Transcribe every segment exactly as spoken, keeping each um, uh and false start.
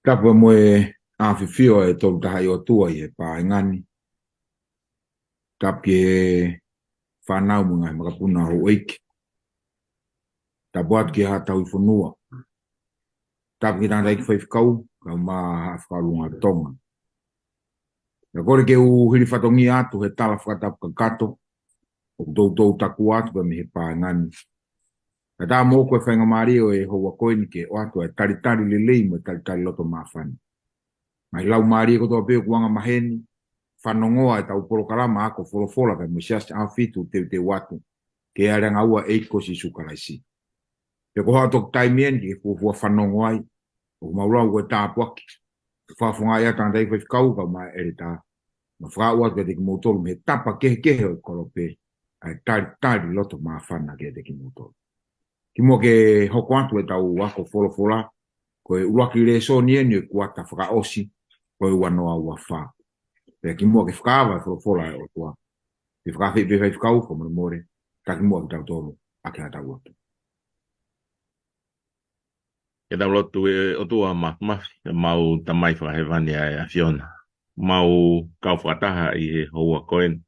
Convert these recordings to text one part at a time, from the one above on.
Tapu mo e ʻafifio ʻa e Tolu Tahaʻi ʻOtua ʻi he paenga ni. Tapu ki he fānau mo e ngaahi makapuna houʻeiki. Tapu atu ki he haʻa tauhi fonua. Tapu ki he tangataʻeiki faifekau, kae ʻumaʻā haʻa fakaʻolunga Tonga. Pea kole ke u hili fatongia atu he tala fakatapu kakato ʻoku toutou takua atu pē mei he paenga ni. Kae ʻatā moʻoku e faingamālie ʻo e houa ko eni ke ʻoatu ʻa e talitali lelei mo e talitali loto māfana. Ngaahi laumālie kotoa pē ʻoku anga maheni, fanongoa ʻetau polokalama ako folofola pea mo e Siasi ʻAhofitu teuteu atu ki he ʻAliʻanga ʻo e ʻEiki ko Sīsū Kalaisi. Pea ko e haʻu atu e taimi eni ke fuofua fanongo ai, ʻoku mau lau ko e tāpuaki. Fakafofongaʻi ʻa e tangataʻeiki faifekau kae ʻumaʻā e ʻeletā. Mo fakaʻau atu kiate kimoutolu mei he tapa kehekehe ʻo e kolope, ʻa e talitali loto māfana kiate kimoutolu. Kimuʻa ke hoko atu ʻetau ako folofola, ko e ʻuluaki lēsoni eni ʻo e kuata fakaʻosi ʻo e ua noa ua fā. Pea kimuʻa ke fakaava e folofola ʻa e ʻOtua, ke fakaafeʻi pē faifekau, fakamolemole, ka kimuʻa kitautolu ʻa ke tau lotu. Ke tau lotu. ʻE ʻOtua Māfimafi, ʻemau Tamai Fakahēvani ʻa e ʻAfiona. Mau kau fakataha ʻi he houa ko eni.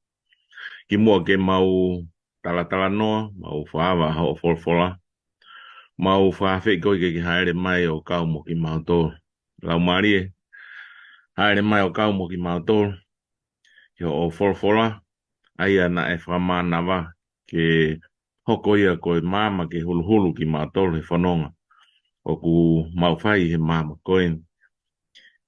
Kimuʻa ke mau talatalanoa, mau fakaava hoʻo folofola. Mau fakaafeʻi koe ke ke hāʻele mai ʻo kau mo kimautolu. Laumālie, hāʻele mai ʻo kau mo kimautolu. Ki hoʻo folofola, ʻa ia naʻe fakamānava ke hoko ia ko e maama ke huluhulu kimautolu he fononga ʻoku mau fai he maama ko eni,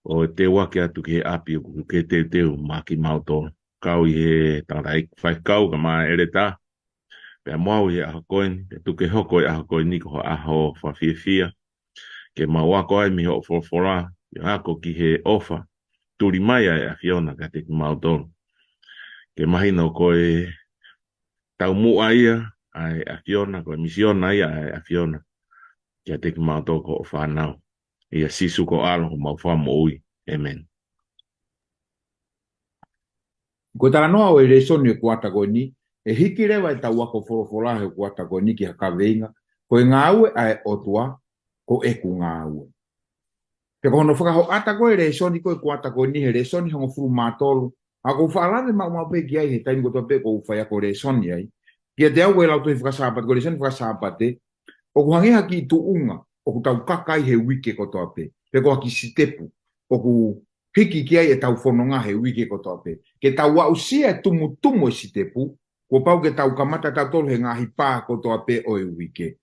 ʻo teuaki atu ki he ʻapi ʻoku ke teuteu maʻa kimautolu. Kau ʻi he tangataʻeiki faifekau kae ʻumaʻā e ʻeletā, pea mo au ʻi he ʻaho ko eni, pea tuku ke hoko e ʻaho ko eni ko ha ʻaho fakafiefia, ke mau ako ai mei hoʻo folofola, ke ako ki he ʻofa tuli mai ʻa e ʻAfiona kiate kimautolu. Ke mahino ko e taumuʻa ia ʻa e ʻAfiona, ko e misiona ia ʻa e ʻAfiona kiate kimautolu ko hoʻo fānau. ʻIa Sīsū ko ho ʻAlo, ko homau Fakamoʻui. ʻĒmeni. Ko e talanoa ʻo e lēsoni ʻo e kuata ko eni, ʻe hiki leva ʻetau ako folofola he kuata ko eni ki ha kaveinga, ko e ngāue ʻa e ʻOtua, ko ʻeku ngāue. Pea ko hono fakahoʻata ko e lēsoni ko e kuata ko eni he lēsoni hongofulu mā tolu, ʻa ʻoku ou faʻa lave maʻumaʻu pē ki ai he taimi kotoa pē ʻoku ou faiako lēsoni ai. Kiate au ko e Lautohi Fakasāpate, ko e lēsoni Fakasāpate, ʻoku hangē ha kiʻi tuʻunga ʻoku tau kaka ai he uike kotoa pē, pe ko ha kiʻi sitepu ʻoku hiki ki ai ʻetau fononga he uike kotoa pē. Ke tau aʻusia e tumutumu e sitepu, kuo pau ke tau kamata tautolu he ngaahi pā kotoa pē ʻo e uike.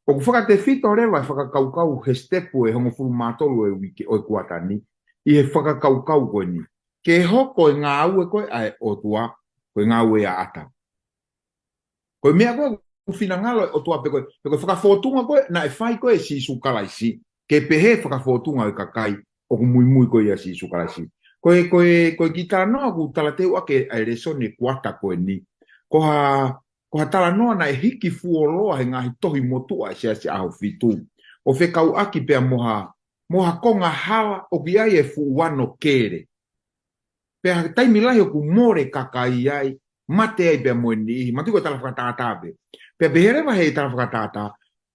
ʻOku fakatefito leva e fakakaukau he sitepu ʻe hongofulu mā tolu ʻo e uike ʻo e kuata ni, ʻi he fakakaukau ko eni. Ke hoko e ngāue ko ē ʻa e ʻOtua, ko e ngāue ʻaʻata. Ko e meʻa ko ē ʻoku finangalo e ʻOtua pe ko e, pe ko e fakafōtunga ko ē naʻe fai ko ē ʻe Sīsū Kalaisi, ke pehē fakafōtunga ʻo e kakai ʻoku muimui ko ē ʻia Sīsū Kalaisi. Ko e, ko e, ko e kiʻi talanoa ʻoku talateu ʻaki ʻa e lēsoni kuata ko eni, ko ha, ko ha talanoa naʻe hiki fuoloa he ngaahi tohi motuʻa ʻa e Siasi ʻAhofitu, ʻo fekauʻaki pea mo ha, mo ha konga hala ʻoku ʻi ai e fuʻu ano kele. Pea taimi lahi ʻoku mole kakai ai, mate ai pea mo e niʻihi, mātuʻaki ko e tala fakatātā pē. Pea pehē leva he tala fakatātā,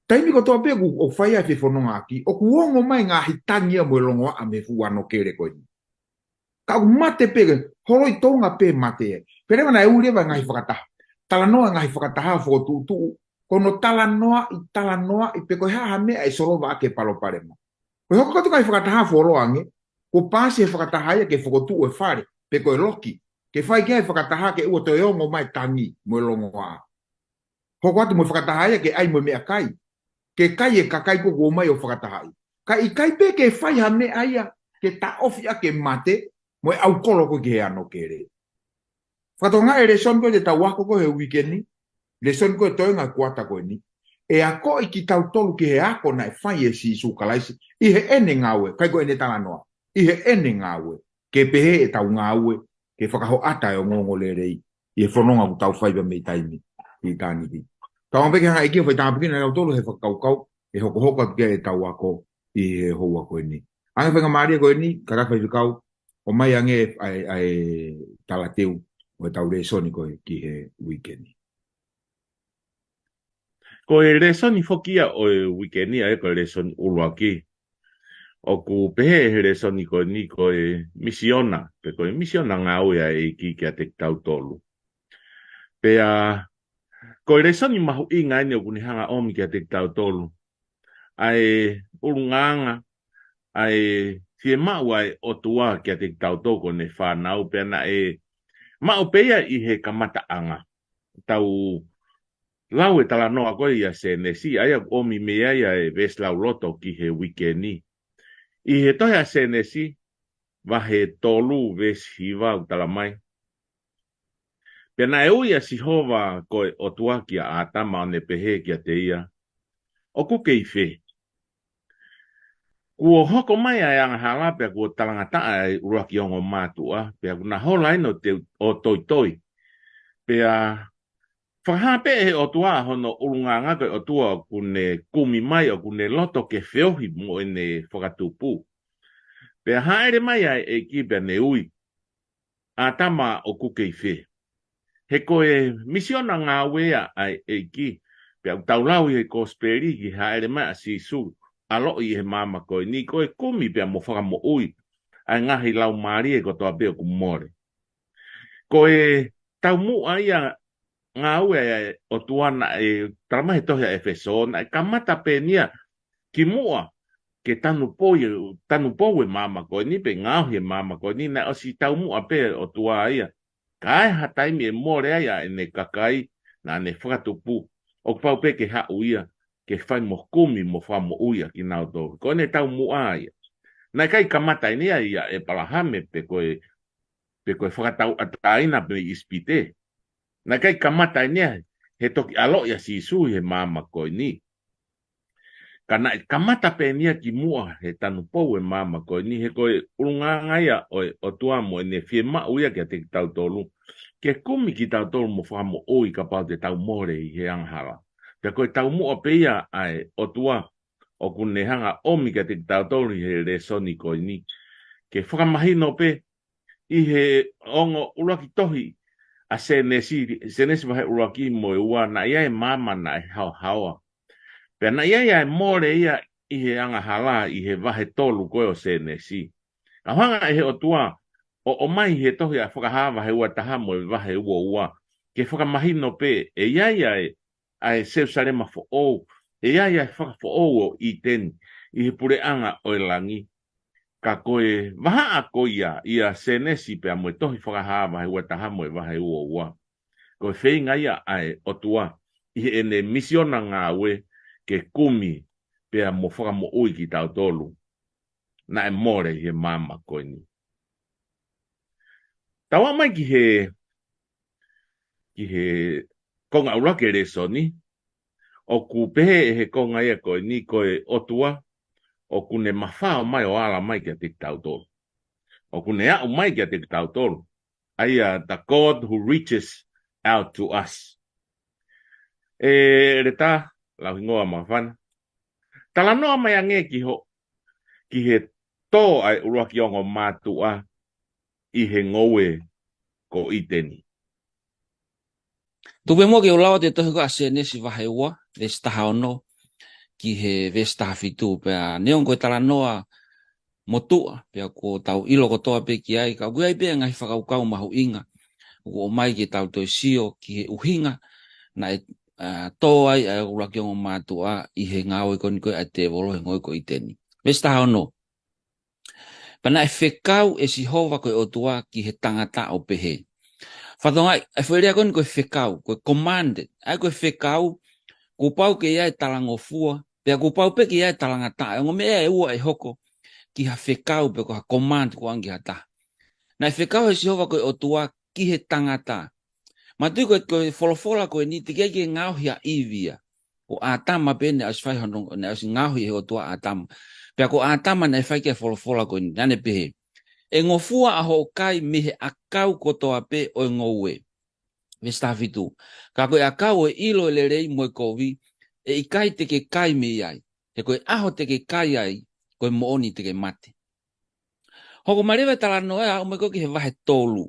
taimi kotoa pē ʻoku, ʻoku fai ai e fefonongaʻaki, ʻoku ongo mai ngaahi tangi ia mo e longoaʻa mei he fuʻu ano kele ko eni. Ka ʻoku mate pē, holoi tonga pē mate ai. Pea leva naʻe ui leva e ngaahi fakataha. Talanoa e ngaahi fakataha fokotuʻutuʻu, ko hono talanoaʻi, talanoaʻi, pe ko e hā ha meʻa ʻe solova ʻaki e palopalema. Ko e hoko atu e ngaahi fakataha fuoloa ange, kuo paasi he fakataha ia ke fokotuʻu e fale, pe ko e loki, ke fai ki ai e fakataha ke ʻoua toe ongo mai e tangi mo e longoaʻa. Hoko atu mo e fakataha ia ke ʻai mo e meʻakai, ke kai e kakai ko ē kuo ō mai ʻo fakatahaʻi. Ka ʻikai pē ke fai ha meʻa ia ke taʻofi ʻaki e mate mo e ʻaukolo ko ē ki he ano kele. Fakatokangaʻi e lēsoni ko ē te tau ako ko ē he uike ni, lēsoni ko ē toenga kuata ko eni, ʻe akoʻi kitautolu ki he ako naʻe fai ʻe Sīsū Kalaisi ʻi heʻene ngāue, ʻikai ko ʻene talanoa, ʻi heʻene ngāue, ke pehē ʻetau ngāue ke fakahoʻata e ongoongolelei ʻi he fononga ʻoku tau fai pea mei taimi ki ʻitāniti. Tau anga pē ke hanga ʻe he ʻEiki ʻo fai tāpuekina kitautolu he fakakaukau ʻe hokohoko atu ki ai ʻetau ako ʻi he houa ko eni. Ange faingamālie ko eni, kātaki faifekau, ʻomai ange ʻa e, ʻa e talateu ʻo ʻetau lēsoni ko ē ki he uike ni. Ko e lēsoni foki ia ʻo e uike ni, ʻa ia ko e lēsoni ʻuluaki. ʻoku pehē he lēsoni ko eni ko e misiona, pe ko e misiona ngāue ʻa e ʻEiki kiate kitautolu. Pea ko e lēsoni mahuʻinga eni ʻoku ne hanga ʻomi kiate kitautolu ʻa e ʻulungaanga, ʻa e fiemaʻu ʻa e ʻOtua kiate kitautolu ko ʻene fānau, pea naʻe maʻu pē ia ʻi he kamataʻanga. Tau lau e talanoa ko ia Sēnesi, ʻa ia ʻoku ʻomi mei ai ʻa e veesi lauloto ki he uike ni. ʻI he tohi ʻa Sēnesi, vahe tolu veesi hiva ʻoku tala mai: Pea naʻe ui ʻa Sihova ko e ʻOtua kia ʻĀtama ʻo ne pehē kiate ia, ʻOku kei fē? Kuo hoko mai ʻa e angahala pea kuo talangataʻa ʻa e ʻuluaki ongo mātuʻa, pea kuo na hola ʻeni ʻo teu-, ʻo toitoi. Pea fakahā pē ʻe he ʻOtua hono ʻulungaanga ko e ʻOtua ʻoku ne kumi mai, ʻoku ne loto ke feohi mo ʻene fakatupu. Pea hāʻele mai ʻa e ʻEiki pea ne ui, ʻĀtama, ʻoku kei fē? He ko e misiona ngāue ia ʻa e ʻEiki, pea ʻoku tau lau ʻi he kosipeli ki he hāʻele mai ʻa Sīsū, ʻaloʻi ʻi he māmani ko eni, ko e kumi pea mo fakamoʻui ʻa e ngaahi laumālie kotoa pē ʻoku mole. Ko e taumuʻa ia ngāue ʻa e ʻOtua naʻe tala mai he tohi ʻa ʻEfesō, naʻe kamata pē eni ia kimuʻa ke tanupou, tanupou e māmani ko eni pe ngaohi e māmani ko eni, naʻe ʻosi taumuʻa pē ʻOtua ia. Ka ʻi ha taimi ʻe mole ai ʻa ʻene kakai naʻa ne fakatupu, ʻoku pau pē ke haʻu ia ke fai mo kumi mo fakamoʻui ʻa kinautolu. Ko ʻene taumuʻa ia. Naʻe ʻikai kamata eni ia ʻia ʻEpalahame pe ko e, pe ko e fakatauʻatāina mei ʻIsipite. Naʻe ʻikai kamata eni ia he toki ʻaloʻi ʻa Sīsū ʻi he māmani ko eni. Ka naʻe kamata pē eni ia kimuʻa he tanupou e māmani ko eni, he ko e ʻulungaanga ia ʻo e ʻOtua mo ʻene fiemaʻu ia kiate kitautolu ke kumi kitautolu mo fakamoʻui kapau te tau mole ʻi he angahala. Pea ko e taumuʻa pē ia ʻa e ʻOtua ʻoku ne hanga ʻomi kiate kitautolu ʻi he lēsoni ko eni, ke fakamahino pē ʻi he ongo ʻuluaki tohi ʻa Sēnesi, Sēnesi vahe ʻuluaki mo e ua, naʻe ʻi ai e māmani naʻe haohaoa. Pea naʻe ʻi ai ʻa e mole ia ʻi he angahala ʻi he vahe tolu ko ē ʻo Sēnesi. Ka hanga ʻe he ʻOtua ʻo ʻomai he tohi ʻa Fakahā vahe ua taha mo e vahe ua ua ke fakamahino pē ʻe ʻi ai ʻa e ʻa e Selusalema foʻou, ʻe ʻi ai ʻa e fakafoʻou ʻo ʻĪteni ʻi he puleʻanga ʻo e langi. Ka ko e vahaʻa ko ia ʻia Sēnesi pea mo e tohi Fakahā vahe ua taha mo e vahe ua ua, ko e feinga ia ʻa e ʻOtua ʻi heʻene misiona ngāue ke kumi pea mo fakamoʻui kitautolu naʻe mole ʻi he māmani ko eni. Tau aʻu mai ki he, ki he konga ʻuluaki e lēsoni, ʻoku pehē ʻe he konga ia ko eni ko e ʻOtua ʻoku ne mafao mai ʻo ala mai kiate kitautolu. ʻOku ne aʻu mai kiate kitautolu. ʻA ia, the God who reaches out to us. ʻE Leta, Lauhingoa Makafana, talanoa mai ange ki ho, ki he tō ʻa e ʻuluaki ongo mātuʻa ʻi he ngoue ko ʻĪteni. Tuku pē muʻa ke u lau atu e tohi ko ē ʻa Sēnesi vahe ua, veesi taha ono ki he veesi taha fitu, pea neongo ko e talanoa motuʻa, pea kuo tau ʻilo kotoa pē ki ai, ka ʻoku ʻi ai pē ngaahi fakakaukau mahuʻinga ʻoku ʻomai ke tau toe sio ki he ʻuhinga naʻe, ā, tō ai ʻa e ʻuluaki ongo mātuʻa ʻi he ngāue ko eni ko ē ʻa e tēvolo he ngoue ko ʻĪteni. Veesi taha ono. Pea naʻe fekau ʻe Sihova ko e ʻOtua ki he tangata ʻo pehē. Fakatokangaʻi, ʻa e foʻi lea ko eni ko e fekau, ko e command, ʻa ia ko e fekau, kuo pau ke ʻi ai e talangofua, pea kuo pau pē ke ʻi ai e talangataʻa, ʻa e ongo meʻa ʻe ua ʻe hoko ki ha fekau pe ko ha command ko ē ange ki ha taha. Naʻe fekau ʻe Sihova ko e ʻOtua ki he tangata. Manatuʻi ko e, ko e folofola ko eni teʻeki ai ke ngaohi ʻa ʻIvi ia. Ko ʻĀtama pē naʻe ʻosi fai hono, naʻe ʻosi ngaohi ʻe he ʻOtua ʻa ʻĀtama. Pea ko ʻĀtama naʻe fai ki ai e folofola ko eni, naʻa ne pehē: ʻE ngofua ʻa hoʻo kai mei he ʻakau kotoa pē ʻo e ngoue. Veesi taha fitu. Ka ko e ʻakau ʻo e ʻilo ʻo e lelei mo e kovi, ʻe ʻikai te ke kai mei ai. He ko e ʻaho te ke kai ai, ko e moʻoni te ke mate. Hoko mai leva e talanoa ia ʻo aʻu mai ko ē ki he vahe tolu.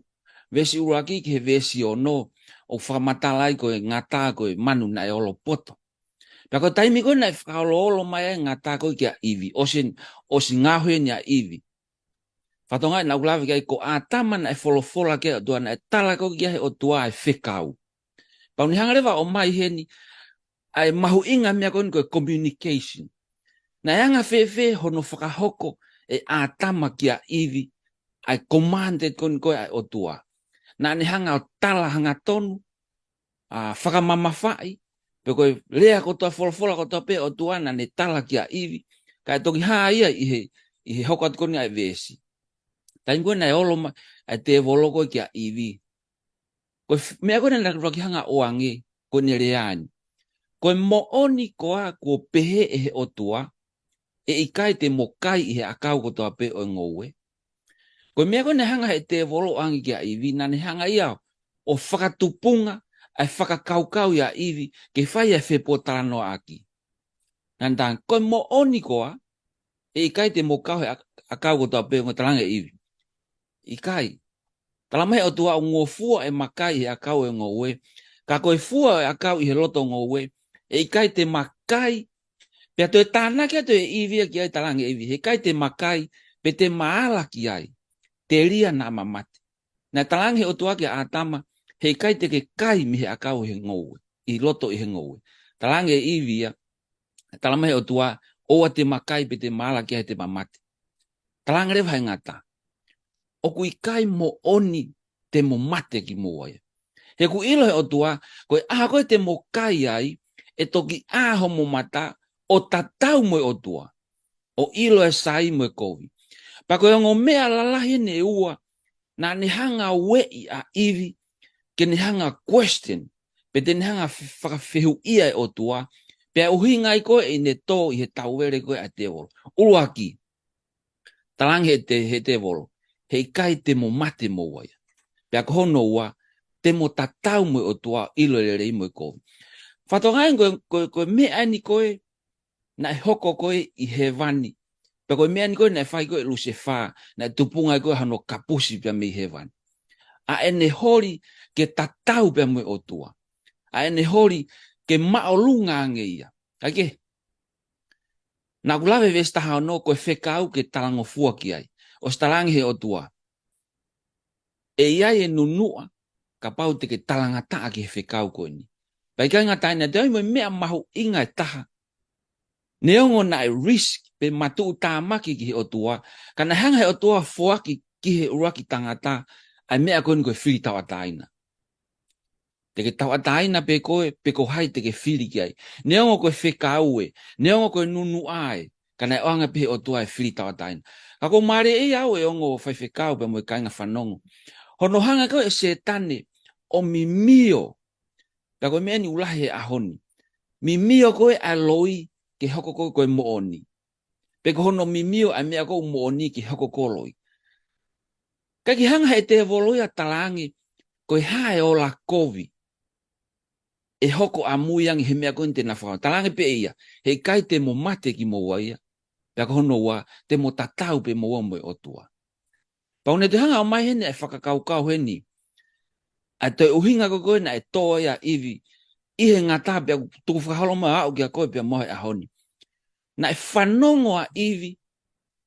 Veesi ʻuluaki ki he veesi ono, ʻoku fakamatala ai ko e ngata ko e manu naʻe olopoto. Pea ko e taimi ko ē naʻe fakaoloolo mai ai e ngata ko ē kia ʻIvi, ʻosi, ʻosi ngaohi eni ʻa ʻIvi. Fatonga naʻa ku lave ki ai, ko ʻĀtama naʻe folofola ki ai e ʻOtua, naʻe tala ko ē ki ai he ʻOtua e fekau. Pea u ne hanga leva ʻo ʻomai heni ʻa e mahuʻinga meʻa ko eni ko e communication. Naʻe anga fēfē hono fakahoko ʻe ʻĀtama kia ʻIvi ʻa e command ko eni ko ē ʻa e ʻOtua? Naʻa ne hanga ʻo tala hangatonu, ʻa, fakamamafaʻi, pe ko e lea kotoa, folofola kotoa pē ʻa e ʻOtua naʻa ne tala kia ʻIvi, kae toki hā ia ʻi he, ʻi he hoko atu ko eni ʻa e veesi. Taimi ko ē naʻe olo mai ʻa e tēvolo ko ē kia ʻIvi, ko e f-, meʻa ko ē naʻa ne toki hanga ʻo ʻoange, ko ʻene lea eni: Ko e moʻoni koā kuo pehē ʻe he ʻOtua, ʻe ʻikai te mo kai ʻi he ʻakau kotoa pē ʻo e ngoue? Ko e meʻa ko ē naʻe hanga he tēvolo ʻo ʻoange kia ʻIvi, naʻa ne hanga ia ʻo fakatupunga ʻa e fakakaukau ia ʻIvi ke fai ʻa e fepōtalanoaʻaki. Naʻa ne talaange, ko e moʻoni koā, ʻe ʻikai te mo kai he ʻak-, ʻakau kotoa pē ʻo e ngoue? Talaange ʻe ʻIvi, ʻikai. Tala mai he ʻOtua, ʻoua ʻe ma kai he ʻakau ʻo e ngoue. Ka ko e fua ʻo e ʻakau ʻi he loto ngoue, ʻe ʻikai te ma kai. Pea toe tānaki atu ʻe ʻIvi ia ki ai, talaange ʻe ʻIvi, he ʻikai te ma kai, pe te ma ala ki ai, telia naʻa ma mate. Naʻe talaange he ʻOtua kia ʻĀtama, he ʻikai te ke kai mei he ʻakau ʻi he ngoue, ʻi loto ʻi he ngoue. Talaange ʻe ʻIvi ia, tala mai he ʻOtua, ʻoua te ma kai pe te ma ala ki ai, he te ma mate. Talaange leva he ngata, ʻoku ʻikai moʻoni te mo mate kimoua ia. He ʻoku ʻilo he ʻOtua, ko e ʻaho ko ē te mo kai ai, ʻe toki ʻā homo mata ʻo tatau mo e ʻOtua, ʻo ʻilo e sai mo e kovi. Pea ko e ongo meʻa lalahi eni ʻe ua naʻa ne hanga ueʻi ʻa ʻIvi ke ne hanga question, pe te ne hanga f-, fakafehuʻia e ʻOtua, pea ʻuhinga ai ko ē ʻene tō ʻi he tauvele ko ē ʻa e tēvolo. ʻUluaki, talaange he te-, he tēvolo, he ʻikai te mo mate moua ia. Pea ko hono ua, te mo tatau mo e ʻOtua, ʻilo e lelei mo e kovi. Fatonga eni ko e, ko e, ko e meʻa eni ko ē naʻe hoko ko ē ʻi hēvani. Pea ko e meʻa eni ko ē naʻe fai ko ē ʻe Lusefā, naʻe tupunga ai ko ē hano kapusi pea mei hēvani. ʻA ʻene holi ke tatau pea mo e ʻOtua. ʻA ʻene holi ke māʻolunga ange ia. Kae kehe, naʻa ku lave veesi taha ono, ko e fekau ke talangofua ki ai. ʻOsi talaange he ʻOtua, ʻe ʻi ai e nunuʻa kapau te ke talangataʻa ki he fekau ko eni. Pea ʻikai ngata ai, naʻe toe ʻi ai mo e meʻa mahuʻinga ʻe taha. Neongo naʻe risk pe matuʻutāmaki ki he ʻOtua, ka naʻe hanga he ʻOtua ʻo foaki ki he ʻuluaki tangata ʻa e meʻa ko eni ko e fili tauʻatāina. Te ke tauʻatāina pē koe, pe ko hai te ke fili ki ai. Neongo ko e fekau ē, neongo ko e nunuʻa ē, ka naʻe ʻoange pē he ʻOtua e fili tauʻatāina. Ka ʻoku ou mālieʻia au, ʻe ongo faifekau pea mo e kāinga fanongo, hono hanga ko ē ʻe Sētane ʻo mimio. Pea ko e meʻa eni ʻoku lahi he ʻaho ni. Mimio ko ē ʻa e loi ke hoko ko ē ko e moʻoni. Pe ko hono mimio ʻa e meʻa ko ē ʻoku moʻoni ke hoko ko e loi. Kae kehe, hanga he tēvolo ia ʻo talaange, ko e hā e ola kovi ʻe hoko ʻamui ange he meʻa ko eni te na faka-, talaange pē ʻe ia, he ʻikai te mo mate kimoua ia. Pea ko hono ua, te mo tatau pē moua mo e ʻOtua. Pea ʻoku ne toe hanga ʻo ʻomai heni ʻa e fakakaukau heni, ʻa e toe ʻuhinga ko ē ko ē naʻe tō ai ʻa ʻIvi ʻi he ngata, pea ʻoku tukufakaholo mai ʻo aʻu kia koe pea mo au he ʻaho ni. Naʻe fanongo ʻa ʻIvi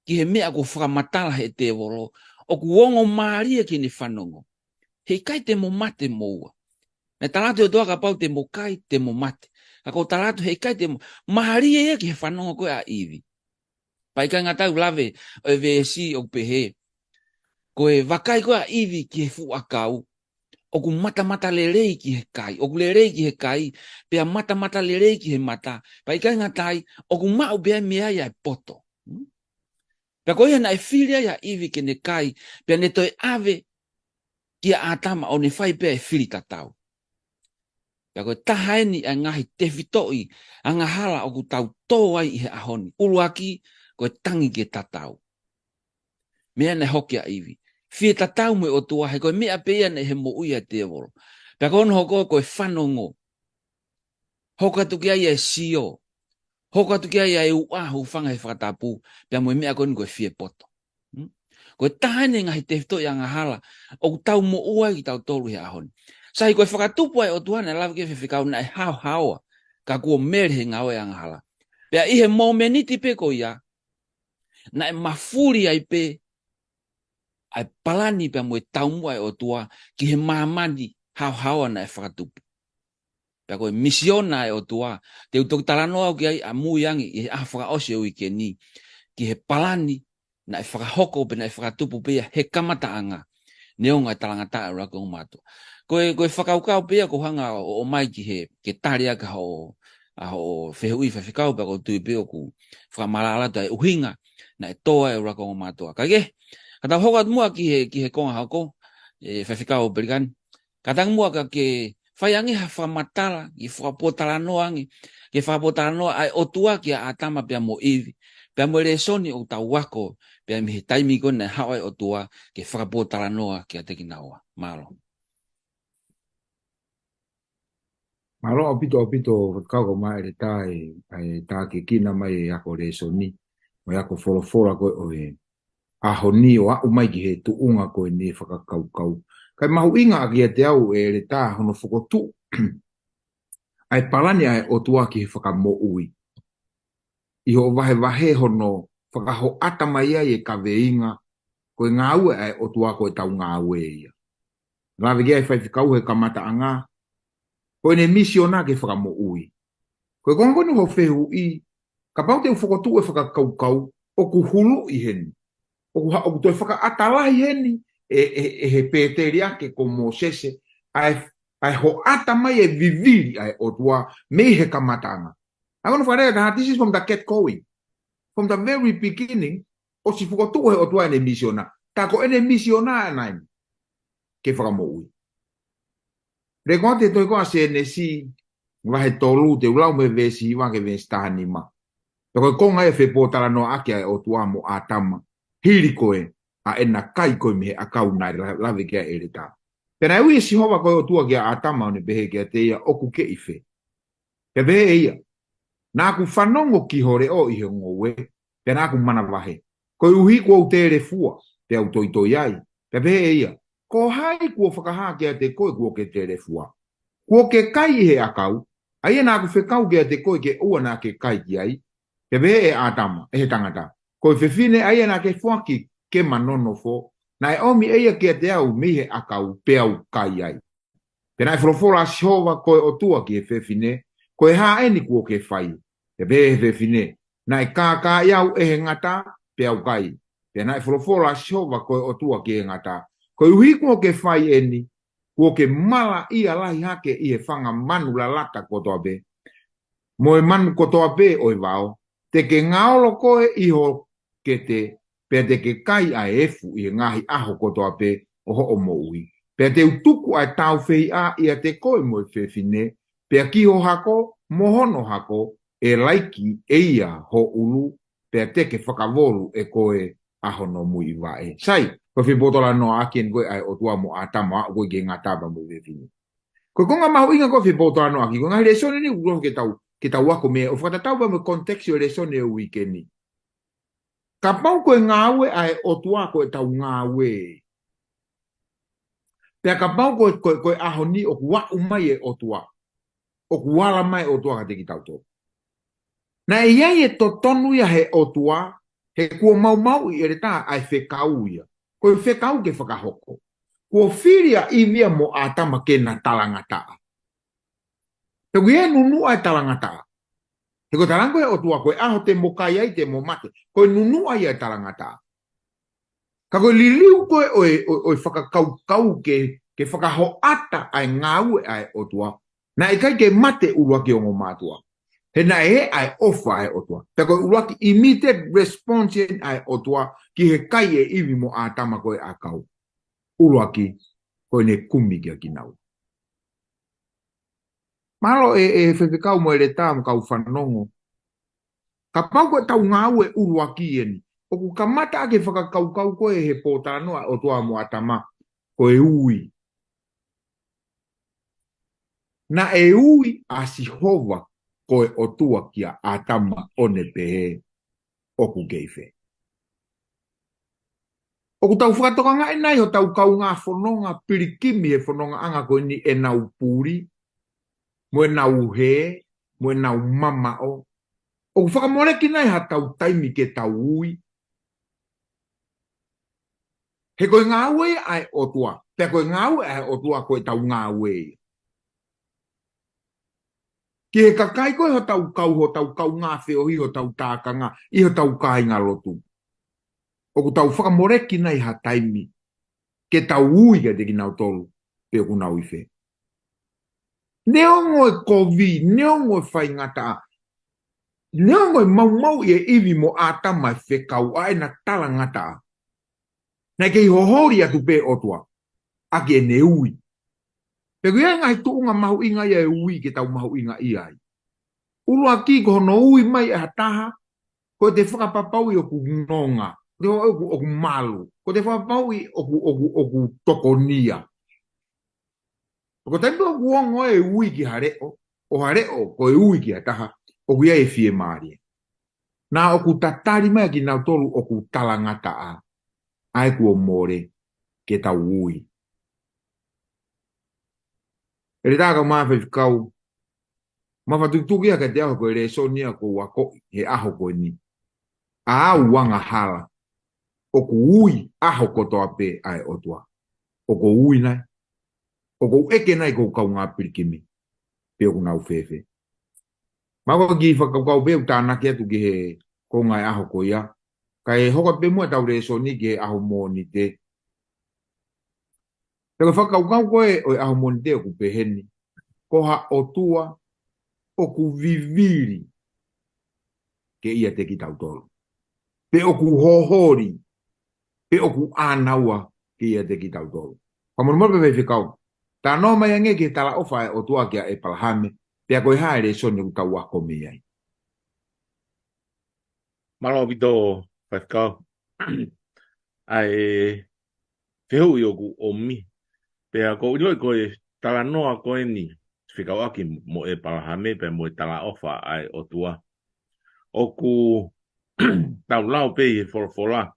ki he meʻa kuo fakamatala he tēvolo, ʻoku ongo mālie ki heʻene fanongo. He ʻikai te mo mate moua. Naʻe tala atu he ʻOtua kapau te mo kai, te mo mate. Ka ʻoku tala atu he ʻikai te mo, mālie ia ki he fanongo ko ē ʻa ʻIvi. Pea ʻikai ngata ai, ʻoku lave ʻa e veesi ʻoku pehē, ko e vakai ko ē ʻa ʻIvi ki he fuʻu ʻakau, ʻoku matamatalelei ki he kai, ʻoku lelei ki he kai, pea matamatalelei ki he mata. Pea ʻikai ngata ai, ʻoku maʻu pē ia mei ai ʻa e poto. Hmm? Pea ko ia naʻe fili ai ʻa ʻIvi ke ne kai, pea ne toe ʻave kia ʻĀtama ʻo ne fai pē ʻa e fili tatau. Pea ko e taha eni ʻa e ngaahi tefitoʻi angahala ʻoku tau tō ai ʻi he ʻaho ni. ʻUluaki, ko e tangi ke tatau. Meʻa naʻe hoko kia ʻIvi. Fie tatau mo e ʻOtua, he ko e meʻa pē ia naʻe ʻi he moʻui ʻa e tēvolo. Pea ko hono hoko ko e fanongo. Hoko atu ki ai e sio. Hoko atu ki ai e ʻuʻā, hūfanga he fakatapu, pea mo e meʻa ko eni ko e fie poto. Hmm? Ko e taha eni e ngaahi tefitoʻi angahala ʻoku tau moʻua ai kitautolu he ʻaho ni. Sai, ko e fakatupu ʻa e ʻOtua naʻe lave ki ai e faifekau naʻe haohaoa. ka kuo mele he ngāue angahala. Pea ʻi he momeniti pē ko ia, naʻe mafuli ai pē ʻa e palani pea mo e taumuʻa ʻa e ʻOtua ki he māmani haohaoa naʻe fakatupu. Pea ko e misiona ʻa e ʻOtua, te u toki talanoa au ki ai ʻamui ange ʻi he ʻaho fakaʻosi ʻo e uike ni, ki he palani naʻe fakahoko pea naʻe fakatupu pē ia he kamataʻanga, neongo e talangataʻa ʻa e ʻuluaki ongo mātuʻa. Ko e, ko e fakakaukau pē ia ʻoku ou hanga ʻo, ʻo ʻomai ki he, ke tali ʻaki hoʻo, ʻa hoʻo fehuʻi Faifekau, pea ʻoku ou tui pē ʻoku fakamaʻalaʻala atu ʻa e ʻuhinga naʻe tō ai ʻa e ʻuluaki ongo mātuʻa. Kae kehe, ka tau hoko atu muʻa ki he, ki he konga hoko, ʻe Faifekau Pelikani. Kātaki muʻa kae ke fai ange ha fakamatala, ke fakapōtalanoa ange, ke fakapōtalanoa ʻa e ʻOtua kia ʻĀtama pea mo ʻIvi, pea mo e lēsoni ʻoku tau ako, pea mei he taimi ko ē naʻe haʻu ai ʻa e ʻOtua ke fakapōtalanoa kiate kinaua. Mālō. Mālō ʻaupito, ʻaupito, Faifekau, ko e mālō ʻeletā ʻa e, ʻa e tākiekina mai e ako lēsoni, mo e ako folofola ko ē ʻo e ʻaho ni ʻo aʻu mai ki he tuʻunga ko eni e fakakaukau. Kae mahuʻinga ʻakiate au ʻeletā hono fokotuʻu ʻa e palani ʻa e ʻOtua ki he fakamoʻui, ʻi hoʻo vahevahe hono fakahoʻata mai ai e kaveinga, ko e ngāue ʻa e ʻOtua ko ʻetau ngāue ia. Lave ki ai e Faifekau he kamataʻanga, ko ʻene misiona ke fakamoʻui. Ko e konga ko eni hoʻo fehuʻi, kapau te u fokotuʻu e fakakaukau, ʻoku huluʻi heni. ʻOku ha-, ʻoku toe fakaʻata lahi heni, ʻe, ʻe, ʻe he Pēteli ake ko Mōsese, ʻa e, ʻa e hoʻata mai e vivili ʻa e ʻOtua mei he kamataʻanga. I want to find out that this is from the get-going. From the very beginning, ʻosi fokotuʻu he ʻOtua ʻene misiona. Tā ko ʻene misiona ʻa eni ke fakamoʻui. Lēkooti e tohi ko ē ʻa Sēnesi, vahe tolu, te u lau mei he veesi hiva ki he veesi taha nima. Pea ko e konga ia e fepōtalanoaʻaki ʻa e ʻOtua mo ʻĀtama, hili ko ē ʻa ʻena kai ko ē mei he ʻakau naʻe la-, lave ki ai ʻeletā. Pea naʻe ui ʻe Sihova ko e ʻOtua kia ʻĀtama ʻo ne pehē kiate ia, ʻOku ke ʻi fē? Pea pehē ʻe ia, Naʻa ku fanongo ki ho leʻo ʻi he ngoue, pea naʻa ku manavahē, koeʻuhi kuo u telefua, pea u toitoi ai. Pea pehē ʻe ia, Ko hai kuo fakahā kiate koe kuo ke telefua? Kuo ke kai ʻi he ʻakau, ʻa ia naʻa ku fekau kiate koe ke ʻoua naʻa ke kai ki ai? Pea pehē ʻe ʻĀtama, ʻe he tangata, Ko e fefine ʻa ia naʻa ke foaki ke ma nonofo, naʻe ʻomi ʻe ia kiate au mei he ʻakau, pea u kai ai. Pea naʻe folofola ʻa Sihova ko e ʻOtua ki he fefine, Ko e hā eni kuo ke fai? Pea pehē ʻe he fefine, Naʻe kākaaʻi au ʻe he ngata, pea u kai. Pea naʻe folofola ʻa Sihova ko e ʻOtua ki he ngata, Koeʻuhi kuo ke fai eni, kuo ke malaʻia lahi hake ʻi he fanga manu lalata kotoa pē, mo e manu kotoa pē ʻo e vao, te ke ngaolo koe ʻi ho kete, pea te ke kai ʻa e efu ʻi he ngaahi ʻaho kotoa pē ʻo hoʻo moʻui. Pea te u tuku ʻa e tāufehiʻa ʻiate koe mo e fefine, pea ki ho hako mo hono hako, ʻe laiki ʻe ia ho ʻulu, pea te ke fakavolu ʻe koe ʻa hono muiʻi vaʻe. Sai, ko e fepōtalanoaʻaki eni ko ē ʻa e ʻOtua mo ʻĀtama ʻo aʻu ko ē ki he ngata pea mo e fefine. Ko e konga mahuʻinga ko e fepōtalanoaʻaki, ko e ngaahi lēsoni ni ʻoku loto ke tau, ke tau ako mei ai, ʻo fakatatau pea mo e context ʻo e lēsoni ʻo e uike ni. Kapau ko e ngāue ʻa e ʻOtua ko ʻetau ngāue, pea kapau ko e, ko e, ko e ʻaho ni ʻoku aʻu mai e ʻOtua, ʻoku ala mai e ʻOtua kiate kitautolu. Naʻe ʻi ai e totonu ia he ʻOtua, he kuo maumauʻi ʻeletā ʻa e fekau ia. Ko e fekau ke fakahoko. Kuo fili ʻa ʻIvi ia mo ʻĀtama ke na talangataʻa. Pea ʻoku ʻi ai e nunuʻa e talangataʻa. He ko e talanga ko ē ʻa e ʻOtua, ko e ʻaho te mo kai ai te mo mate. Ko e nunuʻa ia e talangataʻa. Ka ko e liliu ko ē ʻo e, ʻo e, ʻo e fakakaukau ke, ke fakahoʻata ʻa e ngāue ʻa e ʻOtua, naʻe ʻikai ke mate ʻuluaki ongo mātuʻa. He naʻe ʻi ai e ʻofa ʻa e ʻOtua. Pea ko e ʻuluaki immediate response eni ʻa e ʻOtua ki he kai ʻe ʻIvi mo ʻĀtama ko ē ʻakau. ʻUluaki, ko ʻene kumi kia kinaua. Mālō e, e Faifekau mo ʻeletā mo e kau fanongo. Kapau ko ʻetau ngāue ʻuluaki eni, ʻoku kamata ʻaki e fakakaukau ko ē he pōtalanoa ʻa e ʻOtua mo ʻĀtama, ko e ui. Naʻe ui ʻa Sihova ko e ʻOtua kia ʻĀtama ʻo ne pehē, ʻOku ke ʻi fē? ʻOku tau fakatokangaʻi nai hotau kaungā fononga pilikimi he fonongaʻanga ko eni ʻenau puli, mo ʻenau hē, mo ʻenau mamaʻo. ʻOku fakamoleki nai haʻatau taimi ke tau ui? He ko e ngāue ʻa e ʻOtua, pea ko e ngāue ʻa e ʻOtua ko ʻetau ngāue ia. Ki he kakai ko ē hotau kau, hotau kaungā feohi, hotau tākanga, ʻi hotau kāinga lotu. ʻOku tau fakamoleki nai ha taimi ke tau ui kiate kinautolu pe ʻoku nau ʻi fē. Neongo e kovi, neongo e faingataʻa, neongo e maumauʻi ʻe ʻIvi mo ʻĀtama e fekau ʻa ʻena talangataʻa, naʻe kei hoholi atu pē ʻOtua ʻaki ʻene ui. Pea ko ia e ngaahi tuʻunga mahuʻinga ia e ui ke tau mahuʻingaʻia ai. ʻUluaki, ko hono ui mai ʻe ha taha, ko ʻete fakapapauʻi ʻoku nonga, ko ʻete fakapapauʻi ʻoku, ʻoku malu, ko ʻete fakapapauʻi ʻoku, ʻoku, ʻoku tokonia. Ko e taimi ʻoku ongo e ui ki ha leʻo, ʻo ha leʻo ko e ui ki ha taha, ʻoku ʻi ai e fiemālie. Naʻa ʻoku tatali mai kinautolu ʻoku talangataʻa, ʻa ia kuo mole ke tau ui. ʻEletā kae ʻumaʻā faifekau, ma fakatutuki ia kiate au ko e lēsoni ia kuo u akoʻi he ʻaho ko eni. ʻA au angahala, ʻoku ui ʻaho kotoa pē ʻa e ʻOtua. ʻOku ou ui nai? ʻOku ou ʻeke nai ki hoku kaungā pilikimi pe ʻoku nau fēfē? Ma ko e kiʻi fakakaukau pē ʻoku tānaki atu ki he konga e ʻaho ko ia, kae hoko pē muʻa ʻetau lēsoni ki he ʻaho Mōnite. Pea ko e fakakaukau ko ē ʻo e ʻaho Mōnite ʻoku peheni: Ko ha ʻOtua ʻoku vivili ke ʻiate kitautolu, pe ʻoku hoholi, pe ʻoku ʻānaua ke ʻiate kitautolu. Fakamolemole pē faifekau, talanoa mai angē ki he talaʻofa ʻa e ʻOtua kia ʻEpalahame, pea ko e hā e lēsoni ʻoku tau ako mei ai? Mālō ʻaupito faifekau. ʻA e fehuʻi ʻoku ʻomi. Pea ʻoku ou ʻiloʻi ko e talanoa ko eni fekauʻaki mo ʻEpalahame pea mo e talaʻofa ʻa e ʻOtua, ʻoku tau lau pē ʻi he folofola.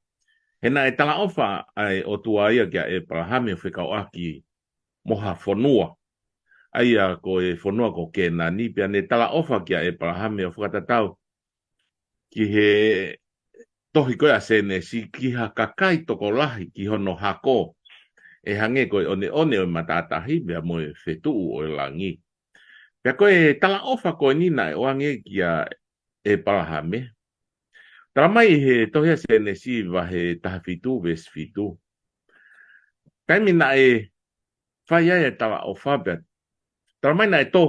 He naʻe talaʻofa ʻa e ʻOtua ia kia ʻEpalahame ʻo fekauʻaki mo ha fonua, ʻa ia ko e fonua ko Kēnani, pea ne talaʻofa kia ʻEpalahame ʻo fakatatau ki he tohi ko ē ʻa Sēnesi, ki ha kakai tokolahi ki hono hako, ʻe hangē ko e ʻoneʻone ʻo e matātahi pea mo e fetuʻu ʻo e langi. Pea ko e talaʻofa ko eni naʻe ʻoange kia ʻEpalahame, tala mai he tohi ʻa Sēnesi vahe taha fitu veesi fitu. Taimi naʻe fai ai e talaʻofa pea, tala mai naʻe tō,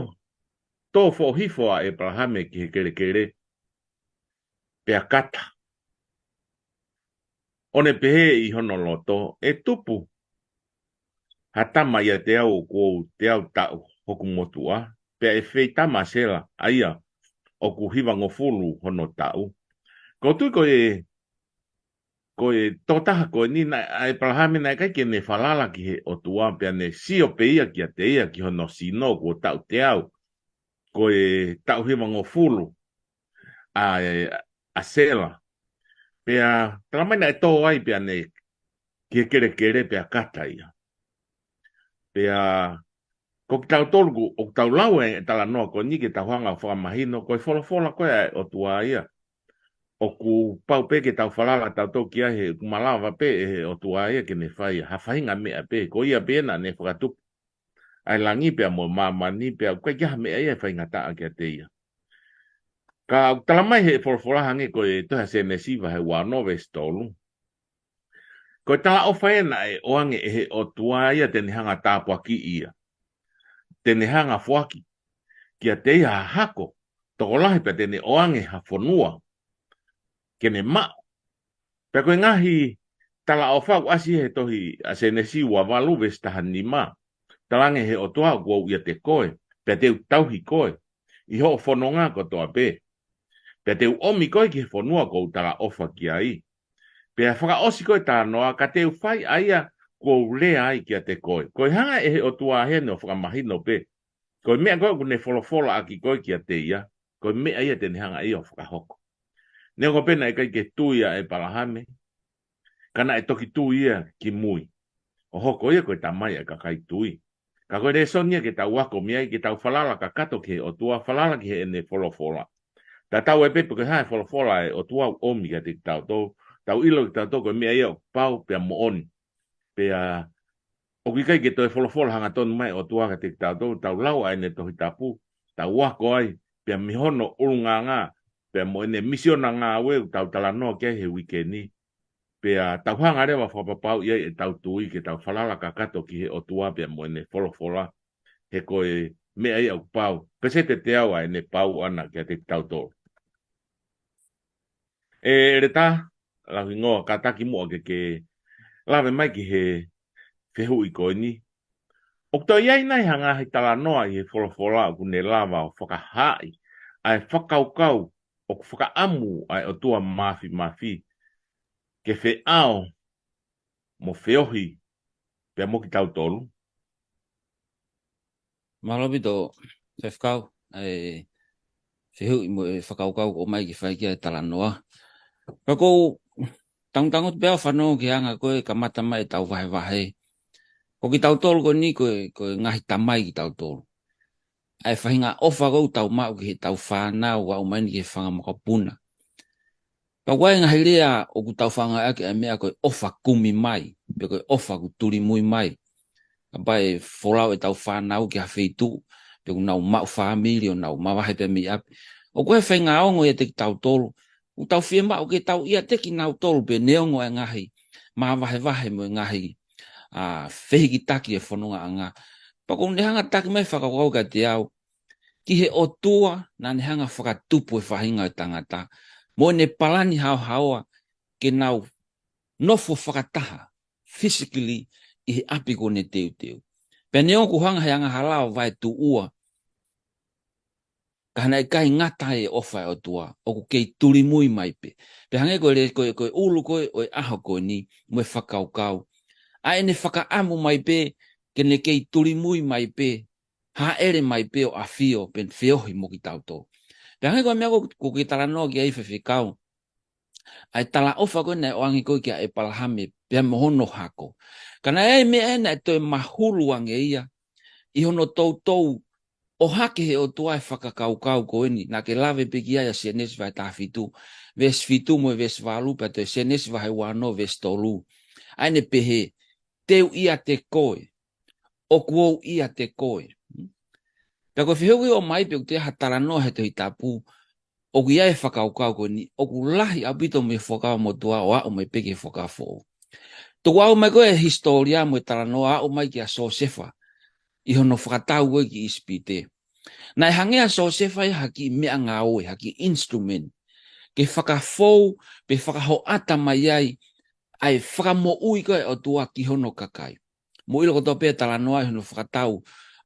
tō foʻou hifo ʻa ʻEpalahame ki he kelekele, pea kata, ʻo ne pehē ʻi hono loto, ʻE tupu ha tama ʻiate au ʻoku ou teau taʻu hoku motuʻa, pea ʻe feitama ʻa Sela, ʻa ia ʻoku hivangofulu hono taʻu. ʻOku ou tui ko e, ko e tokotaha ko eni naʻe, ʻa ʻEpalahame naʻe ʻikai ke ne falala ki he ʻOtua, pea ne sio pē ia kiate ia ki hono sino kuo taʻu teau, ko e taʻu hivangofulu ʻa e, ʻa Sela. Pea tala mai naʻe tō ai pea ne ki he kelekele pea kata ia. Pea ko kitautolu ʻoku, ʻoku tau lau e talanoa ko eni ke tau hanga ʻo fakamahino ko e folofola ko ē ʻa e ʻOtua ia. ʻOku pau pē ke tau falala tautolu ki ai he ʻoku malava pē ʻe he ʻOtua ia ke ne fai ha faʻahinga meʻa pē. Ko ia pē naʻa ne fakatupu ʻa e langi pea mo māmani, pea ʻoku ʻikai ke ʻi ai ha meʻa ia ʻe faingataʻa kiate ia. Ka ʻoku tala mai he folofola hangē ko e tohi ʻa Sēnesi vahe uaono veesi tolu, ko e talaʻofa ē naʻe ʻoange ʻe he ʻOtua ia te ne hanga tāpuakiʻi ia, te ne hanga foaki kiate ia ha hako tokolahi pea te ne ʻoange ha fonua ke ne maʻu. Pea ko e ngaahi talaʻofa ʻoku ʻasi he tohi ʻa Sēnesi uavalu veesi tahanima, talaange he ʻOtua, ʻOku ou ʻiate koe, pea te u tauhi koe ʻi hoʻo fononga kotoa pē, pea te u ʻomi koe ki he fonua ʻoku ou talaʻofa ki ai. Pea fakaʻosi ko e talanoa, Ka te u fai ʻa ia kuo u lea ai kiate koe. Ko e hanga ʻe he ʻOtua heni ʻo fakamahino pē ko e meʻa ko ē ʻoku ne folofola ʻaki ko ē kiate ia, ko e meʻa ia te ne hanga ia ʻo fakahoko. Neongo pē naʻe ʻikai ke tui ʻa ʻEpalahame, ka naʻe toki tui ia ki mui, ʻo hoko ia ko e tamai ʻa e kakai tui. Ka ko e lēsoni ia ke tau ako mei ai, ke tau falala kakato ki he ʻOtua, falala ki heʻene folofola. Tatau ai pē pe ko e hā e folofola ʻa e ʻOtua ʻoku ʻomi kiate kitautolu, tau ʻilo kitautolu ko e meʻa ia ʻoku pau pea moʻoni. Pea ʻoku ʻikai ke toe folofola hangatonu mai ʻOtua kiate kitautolu, tau lau ʻa ʻene Tohi Tapu, tau ako ai, pea mei hono ʻulungaanga, pea mo ʻene misiona ngāue ʻoku tau talanoa ki ai he uike ni. Pea tau hanga leva ʻo fakapapauʻi ai ʻetau tui ke tau falala kakato ki he ʻOtua pea mo ʻene folofola, he ko e meʻa ia ʻoku pau. Pea sio ki he ʻoku pau ʻa ʻene pau ʻana kiate kitautolu. ʻE Leta, lau hingoa, kātaki muʻa ke ke lave mai ki he fehuʻi ko eni. ʻOku toe ʻi ai nai ha ngaahi talanoa ʻi he folofola ʻoku ne lava ʻo fakahaaʻi ʻa e fakakaukau ʻoku fakaʻamu ʻa e ʻOtua Māfimafi ke feʻao mo feohi pea mo kitautolu? Mālō ʻaupito, Faifekau, ʻa e fehuʻi mo e fakakaukau ʻoku ʻomai ke fai ki ai e talanoa. Ka ʻoku ou tangutangutu pē au ʻo fanongo ki he anga ko ē kamata mai ʻetau vahevahe. Ko kitautolu ko eni ko e, ko e ngaahi tamai kitautolu. ʻA e faʻahinga ʻofa ko ē ʻoku tau maʻu ki heʻetau fānau, ʻo aʻu mai eni ki he fanga makapuna. Ka ʻoku ʻi ai e ngaahi lea ʻoku tau faʻa ngāueʻaki ʻa e meʻa ko e ʻofa kumi mai, pe ko e ʻofa ʻoku tulimui mai. Kapau ʻe folau ʻetau fānau ki ha feituʻu, pe ʻoku nau maʻu fāmili ʻo nau mavahe pē mei ʻapi. ʻOku ʻi ai e faʻahinga ongo ʻiate kitautolu, ʻoku tau fiemaʻu ke tau ʻiate kinautolu pē neongo e ngaahi māvahevahe mo e ngaahi, ʻa, fehikitaki ʻo e fonongaʻanga. Pea ʻoku ne hanga ʻo taki mai e fakakaukau kiate au, ki he ʻOtua naʻa ne hanga ʻo fakatupu e faʻahinga ʻo e tangata, mo ʻene palani haohaoa ke nau nofo fakataha, physically, ʻi he ʻapi kuo ne teuteu. Pea neongo ʻoku hanga he angahala ʻo vaetuʻua, ka naʻe ʻikai ngata ai e ʻofa ʻa e ʻOtua, ʻoku kei tulimui mai pē. Pea hangē ko e le-, ko e, ko e ʻulu ko ē ʻo e ʻaho ko eni, mo e fakakaukau, ʻa ʻene fakaʻamu mai pē ke ne kei tulimui mai pē, hāʻele mai pē ʻo ʻafio pe feohi mo kitautolu. Pea hangē ko e meʻa ko ē ʻoku ke talanoa ki ai, Faifekau, ʻa e talaʻofa ko ē naʻe ʻoange ko ē kia ʻEpalahame pea mo hono hako. Ka naʻe ʻi ai e meʻa ʻe naʻe toe mahulu ange ia ʻi hono toutou ʻohake he ʻOtua e fakakaukau ko eni, naʻa ke lave pē ki ai, ʻa Sēnesi vahe taha fitu, veesi fitu mo e veesi valu, pea toe Sēnesi vahe ua ono veesi tolu. ʻA ʻene pehē, te u ʻiate koe, ʻoku ou ʻiate koe. Pea ko e fehuʻi ʻoku ʻomai, pe ʻoku toe ʻi ai ha talanoa he Tohi Tapu ʻoku ʻi ai e fakakaukau ko eni, ʻoku lahi ʻaupito mei he Fuakava Motuʻa ʻo aʻu mai pē ki he Fuakava Foʻou. Tuku ʻau mai ko ē e hisitōlia mo e talanoa, aʻu mai kia Siosefa ʻi hono fakatau ko ē ki ʻIsipite. Naʻe hangē ʻa Siosefa ia ha kiʻi meʻangāue, ha kiʻi instrument, ke fakafou pe fakahoʻata mai ai ʻa e fakamoʻui ko ē ʻa e ʻOtua ki hono kakai. Mou ʻilo kotoa pē e talanoa ʻi hono fakatau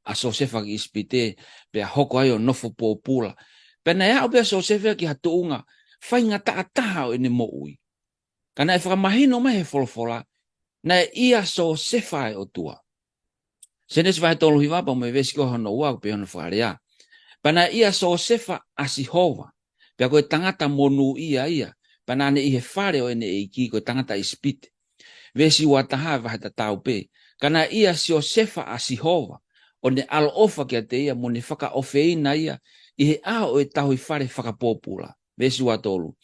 ʻa Siosefa ki ʻIsipite, pea hoko ai ʻo nofo pōpula. Pea naʻe aʻu pē ʻa Siosefa ia ki ha tuʻunga faingataʻa taha ʻo ʻene moʻui. Ka naʻe fakamahino mai he folofola, naʻe ʻia Siosefa ʻa e ʻOtua. Sēnesi vahe tolu hiva pea mo e veesi ko hono ua, ʻoku pehē hono fakalea. Pea naʻe ʻia Siosefa ʻa Sihova, pea ko e tangata monūʻia ia, pea naʻa ne ʻi he fale ʻo ʻene ʻeiki, ko e tangata ʻIsipite. Veesi ua taha, vahe tatau pē. Ka naʻe ʻia Siosefa ʻa Sihova, ʻo ne ʻaloʻofa kiate ia, mo ne fakaʻofeina ia ʻi he ʻao ʻo e tauhi fale fakapōpula. Veesi ua tolu.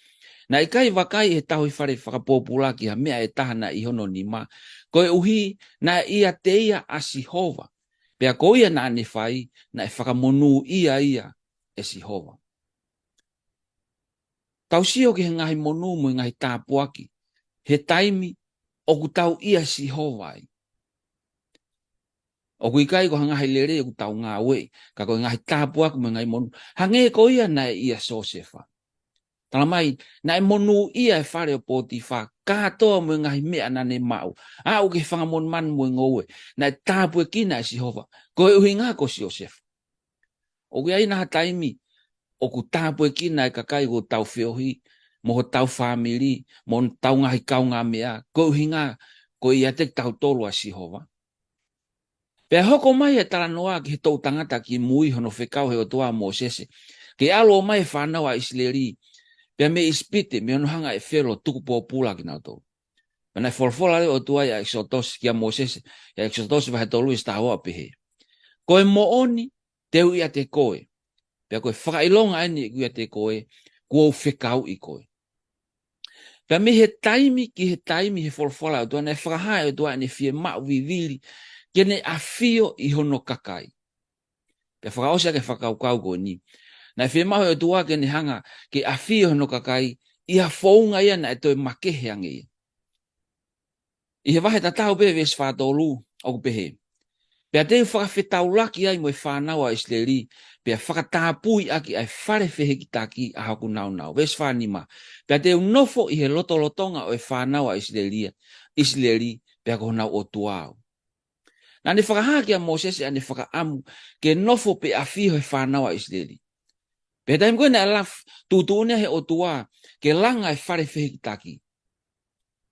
Naʻe ʻikai vakai ʻe he tauhi fale fakapōpula ki ha meʻa ʻe taha naʻe ʻi hono nima, koeʻuhi naʻe ʻiate ia ʻa Sihova. Pea ko ia naʻa ne fai, naʻe fakamonūʻia ia ʻe Sihova. Tau sio ki he ngaahi monū mo e ngaahi tāpuaki he taimi ʻoku tau ʻia Sihova ai. ʻOku ʻikai ko ha ngaahi lelei ʻoku tau ngāueʻi, ka ko e ngaahi tāpuaki mo e ngaahi monū. Hangē ko ia naʻe ʻia Siosefa. Tala mai, naʻe monūʻia e fale ʻo Pōtifa, kātoa mo e ngaahi meʻa naʻa ne maʻu. Aʻu ki he fanga monumanu mo e ngoue, naʻe tāpuekina ʻe Sihova, koeʻuhinga ko Siosefa. ʻOku ʻi ai nai ha taimi ʻoku tāpuekina e kakai ʻoku tau feohi, mo hotau fāmili, mo hotau ngaahi kaungāmeʻa, koeʻuhinga ko e ʻiate kitautolu ʻa Sihova. Pea hoko mai e talanoa ki he toʻu tangata kimui hono fekau he ʻOtua ʻa Mōsese ke ʻalu ʻo ʻomai e fānau ʻa ʻIsileli, pea mei ʻIsipite, mei hono hanga ʻe Felo ʻo tuku pōpula kinautolu. Pea naʻe folofola leva e ʻOtua ʻia ʻEkisotosi kia Mōsese, ʻia ʻEkisotosi vahe tolu veesi taha ua ʻo pehē, Ko e moʻoni, te u ʻiate koe. Pea ko e fakaʻilonga eni ʻeku ʻiate koe, kuo u fekauʻi koe. Pea mei he taimi ki he taimi he folofola ʻa e ʻOtua, naʻe fakahā ʻe he ʻOtua ʻene fiemaʻu vivili ke ne ʻafio ʻi hono kakai. Pea fakaʻosi ʻaki e fakakaukau ko eni. Naʻe fiemaʻu ʻe he ʻOtua ke ne hanga ke ʻafio ʻi hono kakai, ʻi ha founga ia naʻe toe makehe ange ia. ʻI he vahe tatau pē veesi fā tolu, ʻoku pehē: Pea te u fakafetaulaki ai mo e fānau ʻa ʻIsileli, pea fakatapui ʻaki ʻa e fale fehikitaki ʻa hoku nāunau. Veesi fā nima: Pea te u nofo ʻi he lotolotonga ʻo e fānau ʻa ʻIsileli, ʻIsileli, pea ko honau ʻOtua au. Naʻa ne fakahā kia Mōsese ʻa ʻene fakaʻamu ke nofo pe ʻafio he fānau ʻa ʻIsileli. Pea taimi ko ē naʻe laf-, tuʻutuʻuni ʻe he ʻOtua ke langa e fale fehikitaki.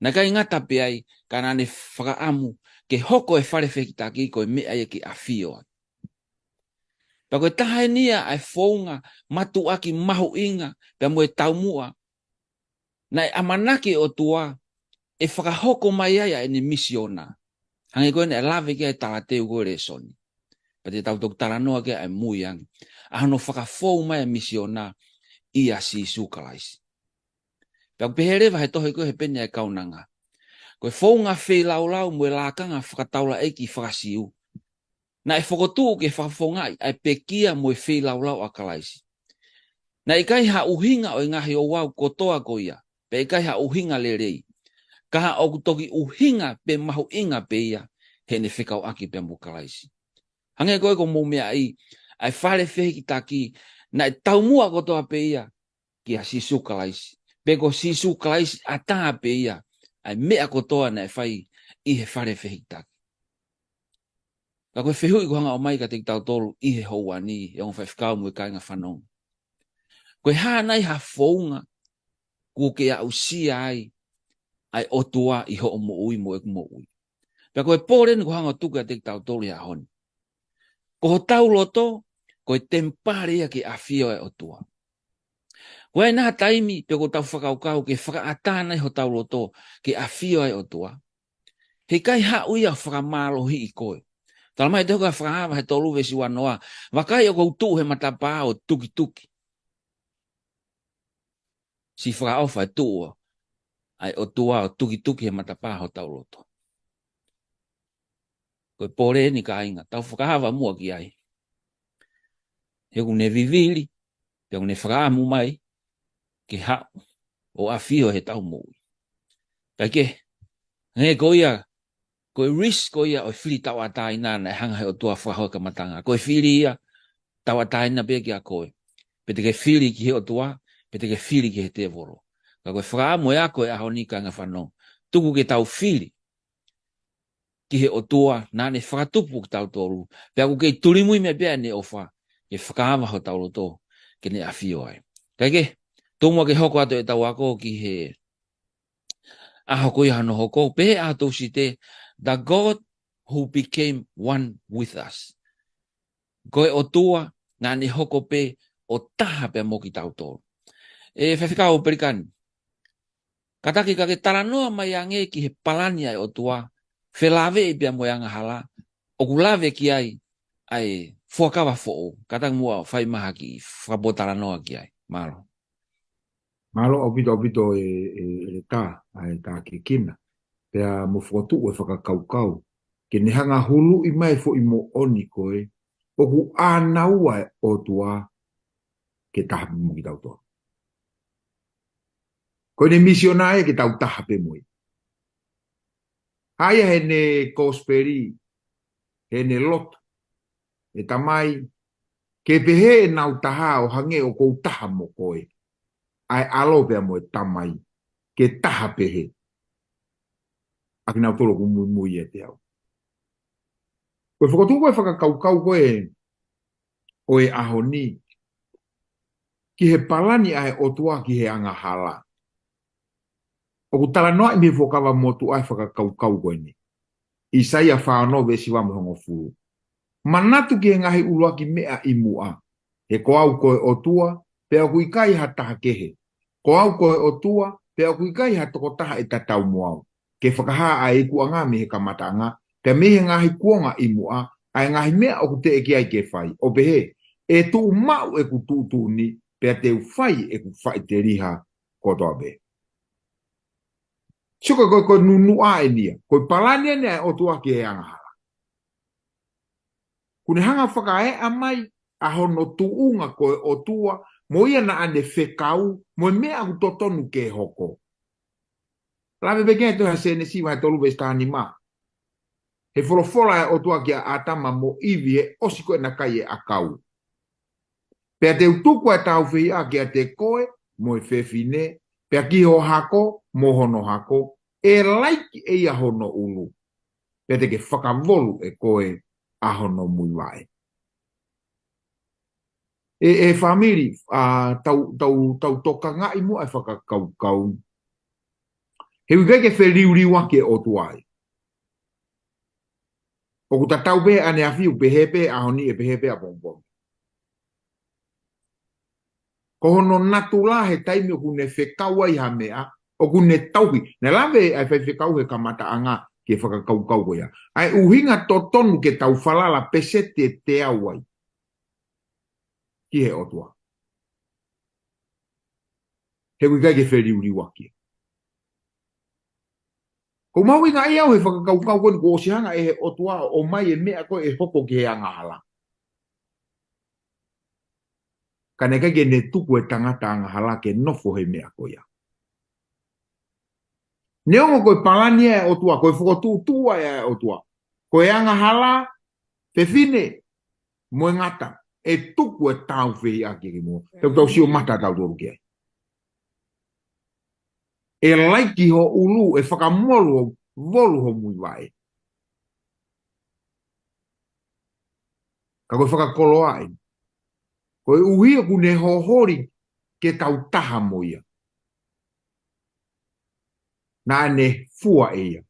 Naʻe ʻikai ngata pē ai, ka naʻa ne fakaʻamu ke hoko e fale fehikitaki ko e meʻa ia ke ʻafio ai. Pea ko e taha eni ia ʻa e founga mātuʻaki mahuʻinga, pea mo e taumuʻa, naʻe ʻamanaki ʻe he ʻOtua ʻe fakahoko mai ai ʻa ʻene misiona. Hangē ko ē naʻe lave ki ai e talateu ko ē ʻo e lēsoni. Pea te tau toki talanoa ki ai ʻi mui ange. ʻA hono fakafou mai ʻa e misiona ʻia Sīsū Kalaisi. Pea ʻoku pehē leva he tohi ko ē he Peni ʻa e Kaunanga: Ko e founga feilaulau mo e lakanga fakataulaʻeiki faka-Siu naʻe fokotuʻu ke fakafofongaʻi ʻa e pekia mo e feilaulau ʻa Kalaisi. Naʻe ʻikai ha ʻuhinga ʻo e ngaahi ouau kotoa ko ia, pea ʻikai ha ʻuhinga lelei. Ka ʻoku toki ʻuhinga pe mahuʻinga pē ia heʻene fekauʻaki pea mo Kalaisi. Hangē ko ē ko hoʻomou meaʻi, ʻa e fale fehikitaki, naʻe taumuʻa kotoa pē ia kia Sīsū Kalaisi. Pe ko Sīsū Kalaisi ʻatā pē ia ʻa e meʻa kotoa naʻe fai ʻi he fale fehikitaki. Ka ko e fehuʻi ʻoku hanga ʻo ʻomai kiate kitautolu ʻi he houa ni, ʻe ongo faifekau mo e kāinga fanongo: Ko e hā nai ha founga kuo ke aʻusia ai ʻa e ʻOtua ʻi hoʻo moʻui mo ʻeku moʻui? Pea ko e pole eni ʻoku hanga ʻo tuku kiate kitautolu ʻi he ʻaho ni. Ko hotau loto, ko e temipale ia ke ʻafio ai e ʻOtua. Ko e hā nai ha taimi pe ʻoku tau fakakaukau ke fakaʻatā nai hotau loto ke ʻafio ai e ʻOtua? He ʻikai haʻu ia ʻo fakamālohiʻi koe. Talamai ʻe he tohi ko ē ʻa Fakahā vahe tolu veesi ua noa: Vakai ʻoku ou tuʻu he matapā ʻo tukituki. Siʻi fakaʻofa e tuʻu ʻa e ʻOtua ʻo tukituki he matapā hotau loto. Ko e pole eni kāinga, tau fakahā muʻa ki ai. He ʻoku ne vivili, pea ʻoku ne fakaʻamu mai ke haʻu ʻo ʻafio heʻetau moʻui. Kae kehe, hangē ko ia, ko e risk ko ia ʻo e fili tauʻatāina naʻe hanga ʻe he ʻOtua ʻo fakahoko he kamataʻanga. Ko e fili ia, tauʻatāina pē kia koe. Pe te ke fili ki he ʻOtua, pe te ke fili ki he tēvolo. Ka ko e fakaʻamu ʻa e ako ʻo e ʻaho ni, kāinga fanongo, tuku ke tau fili ki he ʻOtua naʻa ne fakatupu kitautolu, pea ʻoku kei tulimui mai pē ʻene ʻofa ke fakaava hotau loto ke ne ʻafio ai. Kae kehe, tuku muʻa ke hoko atu ʻetau ako ki he ʻaho ko ia hono hoko, pehē ʻe he ʻaho Tūsite: The God who became one with us. Ko e ʻOtua naʻa ne hoko pē ʻo taha pea mo kitautolu. ʻE faifekau Pelikani, kātaki ka ke talanoa mai ange ki he palani ʻa e ʻOtua, felāveʻi pea mo e angahala ʻoku lave ki ai ʻa e Fuakava Foʻou. Kātaki muʻa ʻo fai mai ha kiʻi fakapōtalanoa ki ai. Mālō. Mālō ʻaupito, ʻaupito e, e, ʻEletā, ʻa e tākiekina. Pea mo fokotuʻu e fakakaukau ke ne hanga ʻo huluʻi mai e foʻi moʻoni ko ē, ʻoku ʻānaua e ʻOtua ke taha pē mo kitautolu. Ko ʻene misiona ia ke tau taha pē mo ia. ʻA ia heʻene kosipeli, heʻene lotu: ʻE Tamai, ke pehē ʻenau taha ʻo hangē ʻoku ou taha mo koe, ʻa e ʻAlo pea mo e Tamai, ke taha pehē ʻa kinautolu ʻoku muimui ʻiate au. Ko e fokotuʻu ko ē e fakakaukau ko ē ʻo e ʻaho ni ki he palani ʻa e ʻOtua ki he angahala, ʻoku talanoaʻi mei he Fuakava Motuʻa e fakakaukau ko eni. ʻAisea fā ono veesi hiva mo e hongofulu: Manatu ki he ngaahi ʻuluaki meʻa ʻi muʻa, he ko au ko e ʻOtua, pea ʻoku ʻikai ha taha kehe. Ko au ko e ʻOtua, pea ʻoku ʻikai ha tokotaha ʻe tatau mo au, ke fakahā ʻa e ikuʻanga mei he kamataʻanga, pea mei he ngaahi kuonga ʻi muʻa, ʻa e ngaahi meʻa ʻoku teʻeki ai ke fai, ʻo pehē, ʻe tuʻu maʻu ʻeku tuʻutuʻuni, pea te u fai ʻeku faʻiteliha kotoa pē. Sio ko e, ko e, ko e nunuʻa eni ia, ko e palani eni ʻa e ʻOtua ki he angahala. Kuo ne hanga fakaeʻa mai ʻa hono tuʻunga ko e ʻOtua, mo ia naʻa ne fekau, mo e meʻa ʻoku totonu ke hoko. Lave pē ki he tohi ʻa Sēnesi vahe tolu veesi taha nima. He folofola ʻa e ʻOtua kia ʻĀtama mo ʻIvi he ʻosi ko ē naʻa nau kai e ʻakau. Pea te u tuku ʻa e tāufehiʻa kiate koe mo e fefine, pea ki ho hako mo hono hako, ʻe laiki ʻe ia hono ʻulu. Pea te ke fakavolu ʻe koe ʻa hono muivaʻe. ʻE, ʻe fāmili, ʻa, tau, tau, tau tokangaʻi muʻa e fakakaukau. He ʻoku ʻikai ke feliuliuaki e ʻOtua ia. ʻOku tatau pē ʻaneafi, ʻoku pehē pē ʻaho ni, ʻe pehē pē ʻapongipongi. Ko hono natula he taimi ʻoku ne fekau ai ha meʻa, ʻoku ne tauhi. Naʻe lave ʻa e faifekau he kamataʻanga ki he fakakaukau ko ia. ʻA e ʻuhinga totonu ke tau falala peseti ʻe teau ai ki he ʻOtua. He ʻoku ʻikai ke feliuliuaki. Ko e mahuʻinga ia ʻo e fakakaukau ko eni kuo ʻosi hanga ʻe he ʻOtua ʻo ʻomai e meʻa ko ē ʻe hoko ki he angahala. Ka naʻe ʻikai ke ne tuku e tangata angahala ke nofo he meʻa ko ia. Neongo ko e palani ʻa e ʻOtua, ko e fokotuʻutuʻu ʻa e ʻOtua. Ko e angahala, fefine, mo e ngata, ʻe tuku e tāufehiʻa ki muʻa. Tau tau sio mata tautolu ki ai. ʻE laiki ho ʻulu, ʻe fakamolu ho, volu ho muivaʻe. Ka ko e fakakoloa eni. Koeʻuhi ʻoku ne hoholi ke tau taha mo ia. Naʻa ne fua ʻe ia.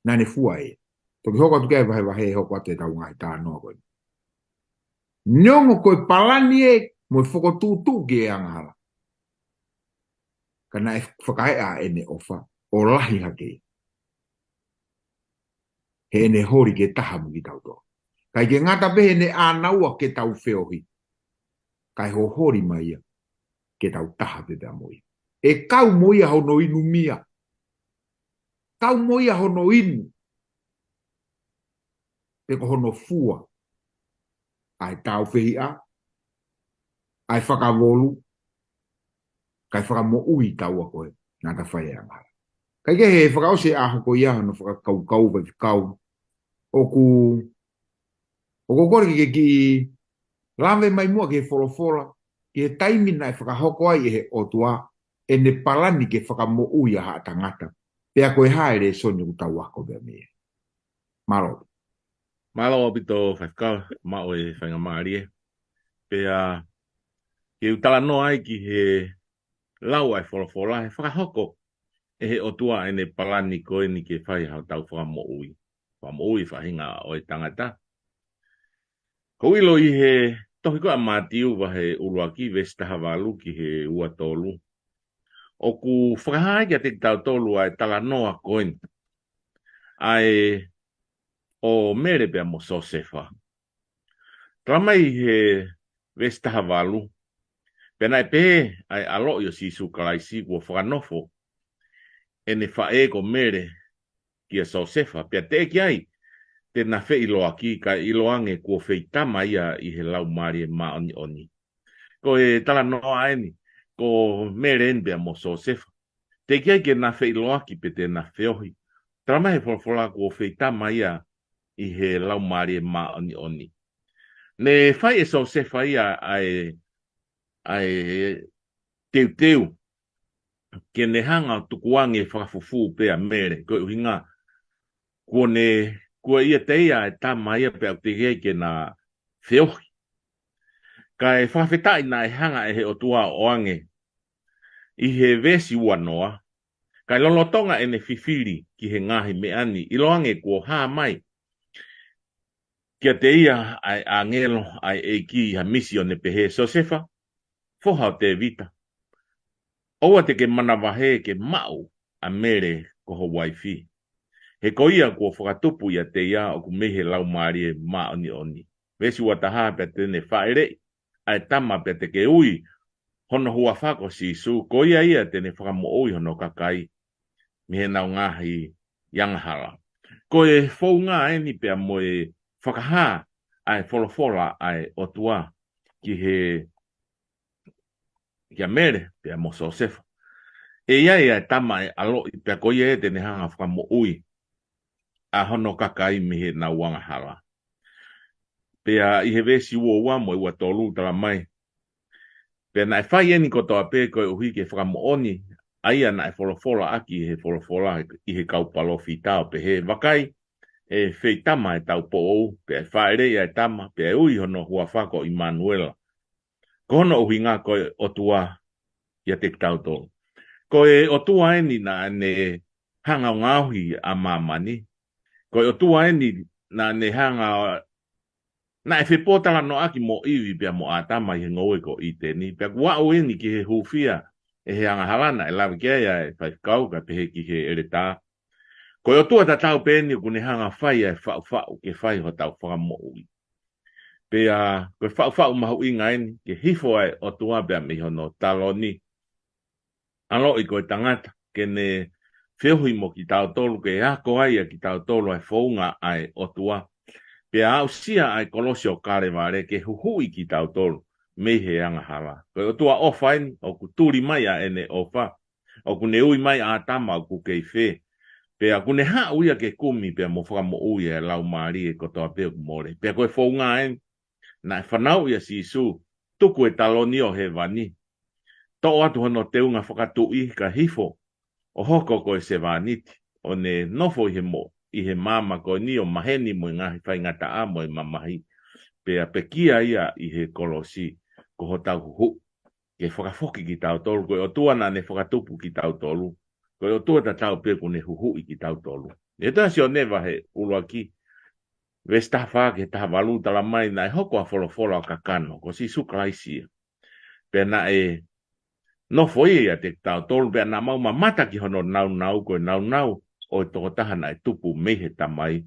Naʻa ne fua ʻe ia. Toki hoko atu ki he vahevahe, hoko atu e tau ngaahi talanoa ko eni. Neongo ko e palani ē mo e fokotuʻutuʻu ki he angahala. Ka naʻe fakaeʻa ʻene ʻofa, ʻo lahi hake ia. He ʻene holi ke taha mo kitautolu. ʻIkai ke ngata pē heʻene ʻānaua ke tau feohi. Kae hoholi mai ia ke tau taha pē pea mo ia. ʻE kau mo ia hono inu meʻa. Kau mo ia hono inu. Pe ko hono fua. ʻA e tāufehiʻa. ʻA e fakavolu. Kae fakamoʻui taua ko ē naʻa ta fai e angahala. Kae kehe he fakaʻosi e ʻaho ko ia hono fakakaukau faifekau. ʻOku, ʻoku ou kole ke ke kiʻi lave mai muʻa ki he folofola, ki he taimi naʻe fakahoko ai ʻe he ʻOtua, ʻene palani ke fakamoʻui ʻa haʻa tangata. Pea ko e hā e lēsoni ʻoku tau ako pea mei ai. Mālō. Mālō ʻaupito faifekau, maʻu e faingamālie. Pea, ke u talanoa ai ki he lau ʻa e folofola, he fakahoko ʻe he ʻOtua ʻene palani ko eni ke fai hotau fakamoʻui. Fakamoʻui faʻahinga ʻo e tangata. Ko e ʻilo ʻi he tohi ko ē ʻa Mātiu vahe ʻuluaki, veesi taha valu ki he ua tolu. ʻOku fakahā ai kiate kitautolu ʻa e talanoa ko eni. ʻA e ʻo Mele pea mo Siosefa. Tala mai he veesi taha valu. Pea naʻe pehē ʻa e ʻaloʻi ʻo Sīsū Kalaisi kuo fakanofo ʻene faʻē ko Mele kia Siosefa. Pea teʻeki ai te na feʻiloaki kae ʻiloange kuo feitama ia ʻi he Laumālie Māʻoniʻoni. Ko e talanoa eni, ko Mele eni pea mo Siosefa. Teʻeki ai ke na feʻiloaki pe te na feohi. Tala mai he folofola kuo feitama ia ʻi he Laumālie Māʻoniʻoni. Ne fai ʻe Siosefa ia ʻa e, ʻa e teuteu ke ne hanga ʻo tukuange fakafufū pē ʻa Mele, ko e ʻuhinga kuo ne, kuo ʻiate ia e tama ia pea ʻoku teʻeki ai ke na feohi. Kae fakafetaʻi naʻe hanga ʻe he ʻOtua ʻo ʻoange ʻi he veesi ua noa, kae lolotonga ʻene fifili ki he ngaahi meʻa ni, ʻiloange kuo hā mai kiate ia ʻa e ʻāngelo ʻa e ʻEiki ʻi ha misi ʻo ne pehē, Siosefa, foha ʻo Tēvita, ʻoua te ke manavahē ke maʻu ʻa Mele ko ho uaifi. He ko ia kuo fakatupu ʻiate ia ʻoku mei he Laumālie Māʻoniʻoni. Veesi ua taha, pea te ne fāʻeleʻi ʻa e tama pea te ke ui hono huafa ko Sīsū, ko ia ia te ne fakamoʻui hono kakai mei heʻenau ngaahi angahala. Ko e founga eni pea mo e fakahā ʻa e folofola ʻa e ʻOtua ki he, kia Mele pea mo Siosefa. ʻE ʻi ai ʻa e tama ʻe ʻaloʻi, pea ko ia ia te ne hanga fakamoʻui ʻa hono kakai mei heʻenau angahala. Pea ʻi he veesi ua ua mo e ua tolu tala mai: Pea naʻe fai eni kotoa pē koeʻuhi ke fakamoʻoni ʻa ia naʻe folofola ʻaki ʻi he folofola ʻi he kau palōfita ʻo pehē: Vakai, ʻe feitama ʻa e taupoʻou, pea ʻe fāʻeleʻi ʻa e tama, pea ʻe ui hono huafa ko ʻImanuela. Ko hono ʻuhinga ko e ʻOtua ʻiate kitautolu. Ko e ʻOtua eni naʻa ne hanga ʻo ngaohi ʻa māmani. Ko e ʻOtua eni naʻa ne hanga, naʻe fepōtalanoaʻaki mo ʻIvi pea mo ʻĀtama ʻi he ngoue ko ʻĪteni. Pea kuo aʻu eni ki he hūfia ʻe he angahala, naʻe lave ki ai ʻa e faifekau kae pehē ki he ʻeletā. Ko e ʻOtua tatau pē eni ʻoku ne hanga fai ʻa e faʻufaʻu ke fai hotau fakamoʻui. Pea ko e faʻufaʻu mahuʻinga eni, ke hifo ʻa e ʻOtua pea mei hono taloni, ʻaloʻi ko e tangata, ke ne feohi mo kitautolu, ke ako ai ʻa kitautolu ʻa e founga ʻa e ʻOtua. Pea aʻusia ʻa e kolosi ʻo Kalevale ke huhuʻi kitautolu mei he angahala. Ko e ʻOtua ʻofa eni, ʻoku tuli mai ʻa ʻene ʻofa. ʻOku ne ui mai ʻa ʻĀtama ʻoku kei fē. Pea ʻoku ne haʻu ia ke kumi pea mo fakamoʻui ʻa e laumālie kotoa pē ʻoku mole. Pea ko e founga eni naʻe fanauʻi ʻa Sīsū, tuku e taloni ʻo hēvani, toʻo atu hono teunga fakatuʻi kae hifo ʻo hoko ko e sevāniti, ʻo ne nofo ʻi he mo, ʻi he māmani ko eni ʻo maheni mo e ngaahi faingataʻa mo e mamahi. Pea pekia ia ʻi he kolosi, ko hotau huhuʻi ke fakafoki kitautolu. Ko e ʻOtua naʻa ne fakatupu kitautolu, ko e ʻOtua tatau pē ʻoku ne huhuʻi kitautolu. ʻI he tohi ʻa Sione vahe ʻuluaki, veesi taha fā ki he taha valu tala mai: Naʻe hoko ʻa e folofola ʻo kakano, ko Sīsū Kalaisi ia. Pea naʻe nofo ia ʻiate kitautolu, pea naʻa mau mamata ki hono nāunau, ko e nāunau ʻo e tokotaha naʻe tupu mei he Tamai,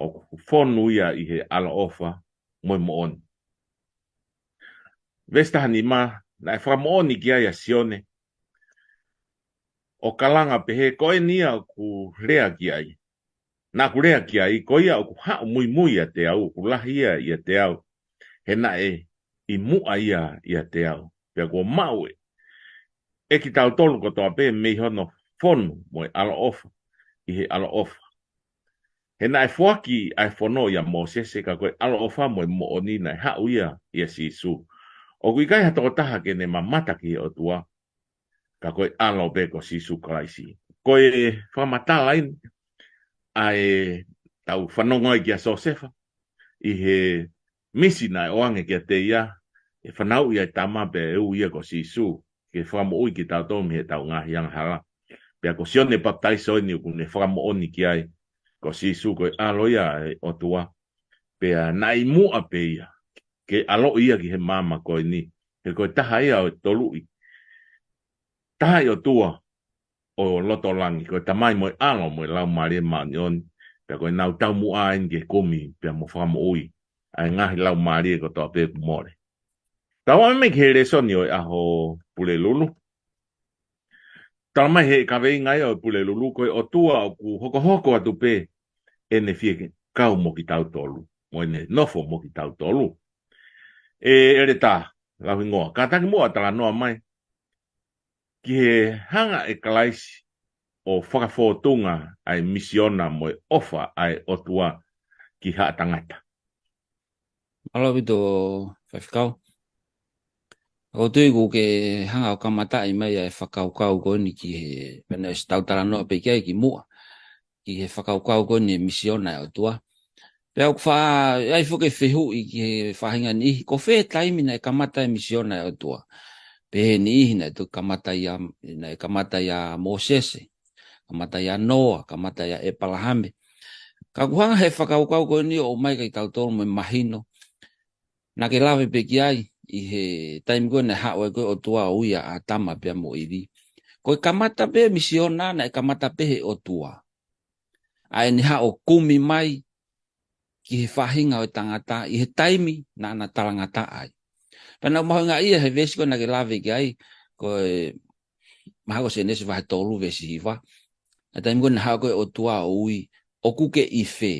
ʻoku fonu ia ʻi he ʻaloʻofa mo e moʻoni. Veesi taha nima: Naʻe fakamoʻoni ki ai ʻa Sione, ʻo kalanga pehē: Ko eni ia ʻoku lea ki ai, naʻa ku lea ki ai, ko ia ʻoku haʻu muimui ʻiate au, ʻoku lahi ia ʻiate au, he naʻe ʻi muʻa ia ʻiate au. Pea kuo maʻu ʻe, ʻe kitautolu kotoa pē mei hono fonu mo e ʻaloʻofa ʻi he ʻaloʻofa. He naʻe foaki ʻa e fono ʻia Mōsese, ka ko e ʻaloʻofa mo e moʻoni naʻe haʻu ia ʻia Sīsū. ʻOku ʻikai ha tokotaha ke ne mamata ki he ʻOtua, ka ko e ʻAlo pē ko Sīsū Kalaisi. Ko e fakamatala eni ʻa e tau fanongo ai kia Siosefa ʻi he misi naʻe ʻoange kiate ia, ʻe fanauʻi ʻa e tama pea ʻe ui ia ko Sīsū, ke fakamoʻui kitautolu mei heʻetau ngaahi angahala. Pea ko Sione Papitaiso eni ʻoku ne fakamoʻoni ki ai, ko Sīsū ko e ʻAlo ia ʻo e ʻOtua. Pea naʻe ʻi muʻa pē ia ke ʻaloʻi ia ki he māmani ko eni. He ko e taha ia ʻo e toluʻi tahaʻi ʻOtua ʻo loto langi, ko e Tamai mo e ʻAlo mo e Laumālie Māʻoniʻoni. Pea ko ʻenau taumuʻa eni ke kumi pea mo fakamoʻui ʻa e ngaahi laumālie kotoa pē ʻoku mole. Tau ō mai ki he lēsoni ʻo e ʻaho Pulelulu. Tala mai he kaveinga ia ʻo e Pulelulu, ko e ʻOtua ʻoku hokohoko atu pē ʻene fie kau mo kitautolu, mo ʻene nofo mo kitautolu. ʻE ʻEletā Lauhingoa, kātaki muʻa talanoa mai ki he hanga ʻe Kalaisi ʻo fakafōtunga ʻa e misiona mo e ʻofa ʻa e ʻOtua ki haʻa tangata. Mālō ʻaupito, Faifekau. ʻOku ou tui ʻoku ke hanga ʻo kamataʻi mai ʻa e fakakaukau ko eni ki he, pea naʻe ʻosi tau talanoa pē ki ai kimuʻa, ki he fakakaukau ko eni e misiona ʻa e ʻOtua. Pea ʻoku faʻa ʻi ai foki e fehuʻi ki he faʻahinga niʻihi, ko fē taimi naʻe kamata e misiona ʻa e ʻOtua? Pehē ʻe he niʻihi naʻe toki kamata ʻia, naʻe kamata ʻia Mōsese, kamata ʻia Noa, kamata ʻia ʻEpalahame. Ka ʻoku hanga he fakakaukau ko eni ʻo ʻomai kiate kitautolu mo e mahino, naʻa ke lave pē ki ai ʻi he taimi ko ē naʻe haʻu ai ko ē ʻOtua ʻo ui ʻa ʻĀtama pea mo ʻIvi. Ko e kamata pē misiona naʻe kamata pē he ʻOtua. ʻa ʻene haʻu ʻo kumi mai ki he faʻahinga ʻo e tangata ʻi he taimi naʻa na talangataʻa ai. Pea naʻa ku mahuʻingaʻia he veesi ko ē naʻa ke lave ki ai, ko e mahalo ko Sēnesi vahe tolu veesi hiva. ʻA e taimi ko ē naʻe haʻu ko ē ʻOtua ʻo ui, ʻOku ke ʻi fē?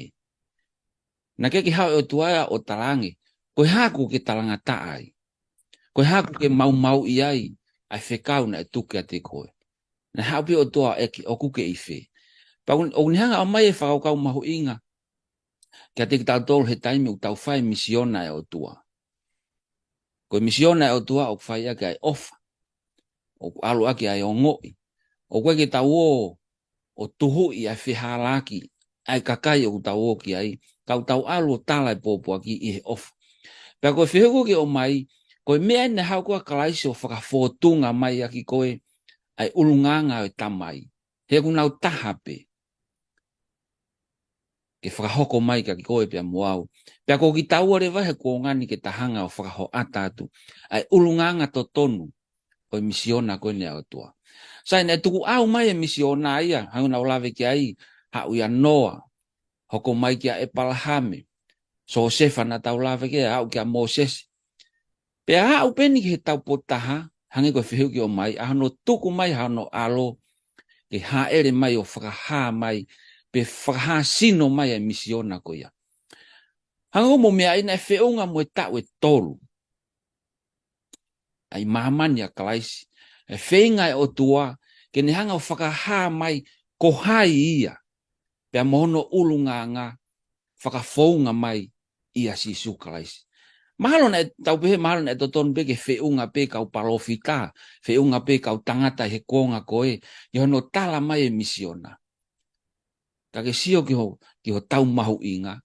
Naʻe ʻikai ke haʻu e ʻOtua ia ʻo talaange, ko e hā ʻoku ke talangataʻa ai? Ko e hā ʻoku ke maumauʻi ai ʻa e fekau naʻe tuku kiate koe? Naʻe haʻu pē ʻOtua ʻo ʻeke, ʻOku ke ʻi fē? Pea ʻoku, ʻoku ne hanga ʻo ʻomai e fakakaukau mahuʻinga kiate kitautolu he taimi ʻoku tau fai misiona ʻa e ʻOtua. Ko e misiona ʻa e ʻOtua ʻoku fai ʻaki ʻa e ʻofa. ʻOku ʻalu ʻaki ʻa e ongoʻi. ʻOku ʻikai ke tau ō ʻo tuhuʻi ʻa e fehālaaki ʻa e kakai ʻoku tau ō ki ai, ka ʻoku tau ʻalu ʻo tala e pōpoaki ʻi he ʻofa. Pea ko e fehuʻi ko ē ʻoku ʻomai, ko e meʻa eni naʻe haʻu ko ē ʻa Kalaisi ʻo fakafōtunga mai ʻaki ko ē ʻa e ʻulungaanga ʻo e Tamai. He ʻoku nau taha pē. Ke fakahoko mai kiate koe pea mo au. Pea ko kitaua leva he kuonga ni ke ta hanga ʻo fakahoʻata atu ʻa e ʻulungaanga totonu ʻo e misiona ko eni ʻa e ʻOtua. Sai, naʻe tukuʻau mai e misiona ia, hangē naʻa ku lave ki ai, haʻu ʻia Noa, hoko mai kia ʻEpalahame, Siosefa naʻa tau lave ki ai, aʻu kia Mōsese. Pea aʻu pē eni ki he taupotu taha, hangē ko e fehuʻi ʻoku ʻomai, ʻa hono tuku mai ha hono ʻAlo, ke hāʻele mai ʻo fakahā mai, pe fakahā sino mai ʻa e misiona ko ia. Hangē ko e meʻa ʻi he feʻunga mo e taʻu ʻe tolu ʻa e ʻi māmani ʻa Kalaisi. ʻE feinga e ʻOtua, ke ne hanga ʻo fakahā mai ko hai ia, pea mo hono ʻulungaanga, fakafounga mai ʻia Sīsū Kalaisi. Mahalo naʻe tau pehē, mahalo naʻe totonu pē ke feʻunga pē kau palōfita, feʻunga pē kau tangata ʻi he kuonga ko ē, ʻi hono tala mai e misiona. Ka ke sio ki ho, ki hotau mahuʻinga.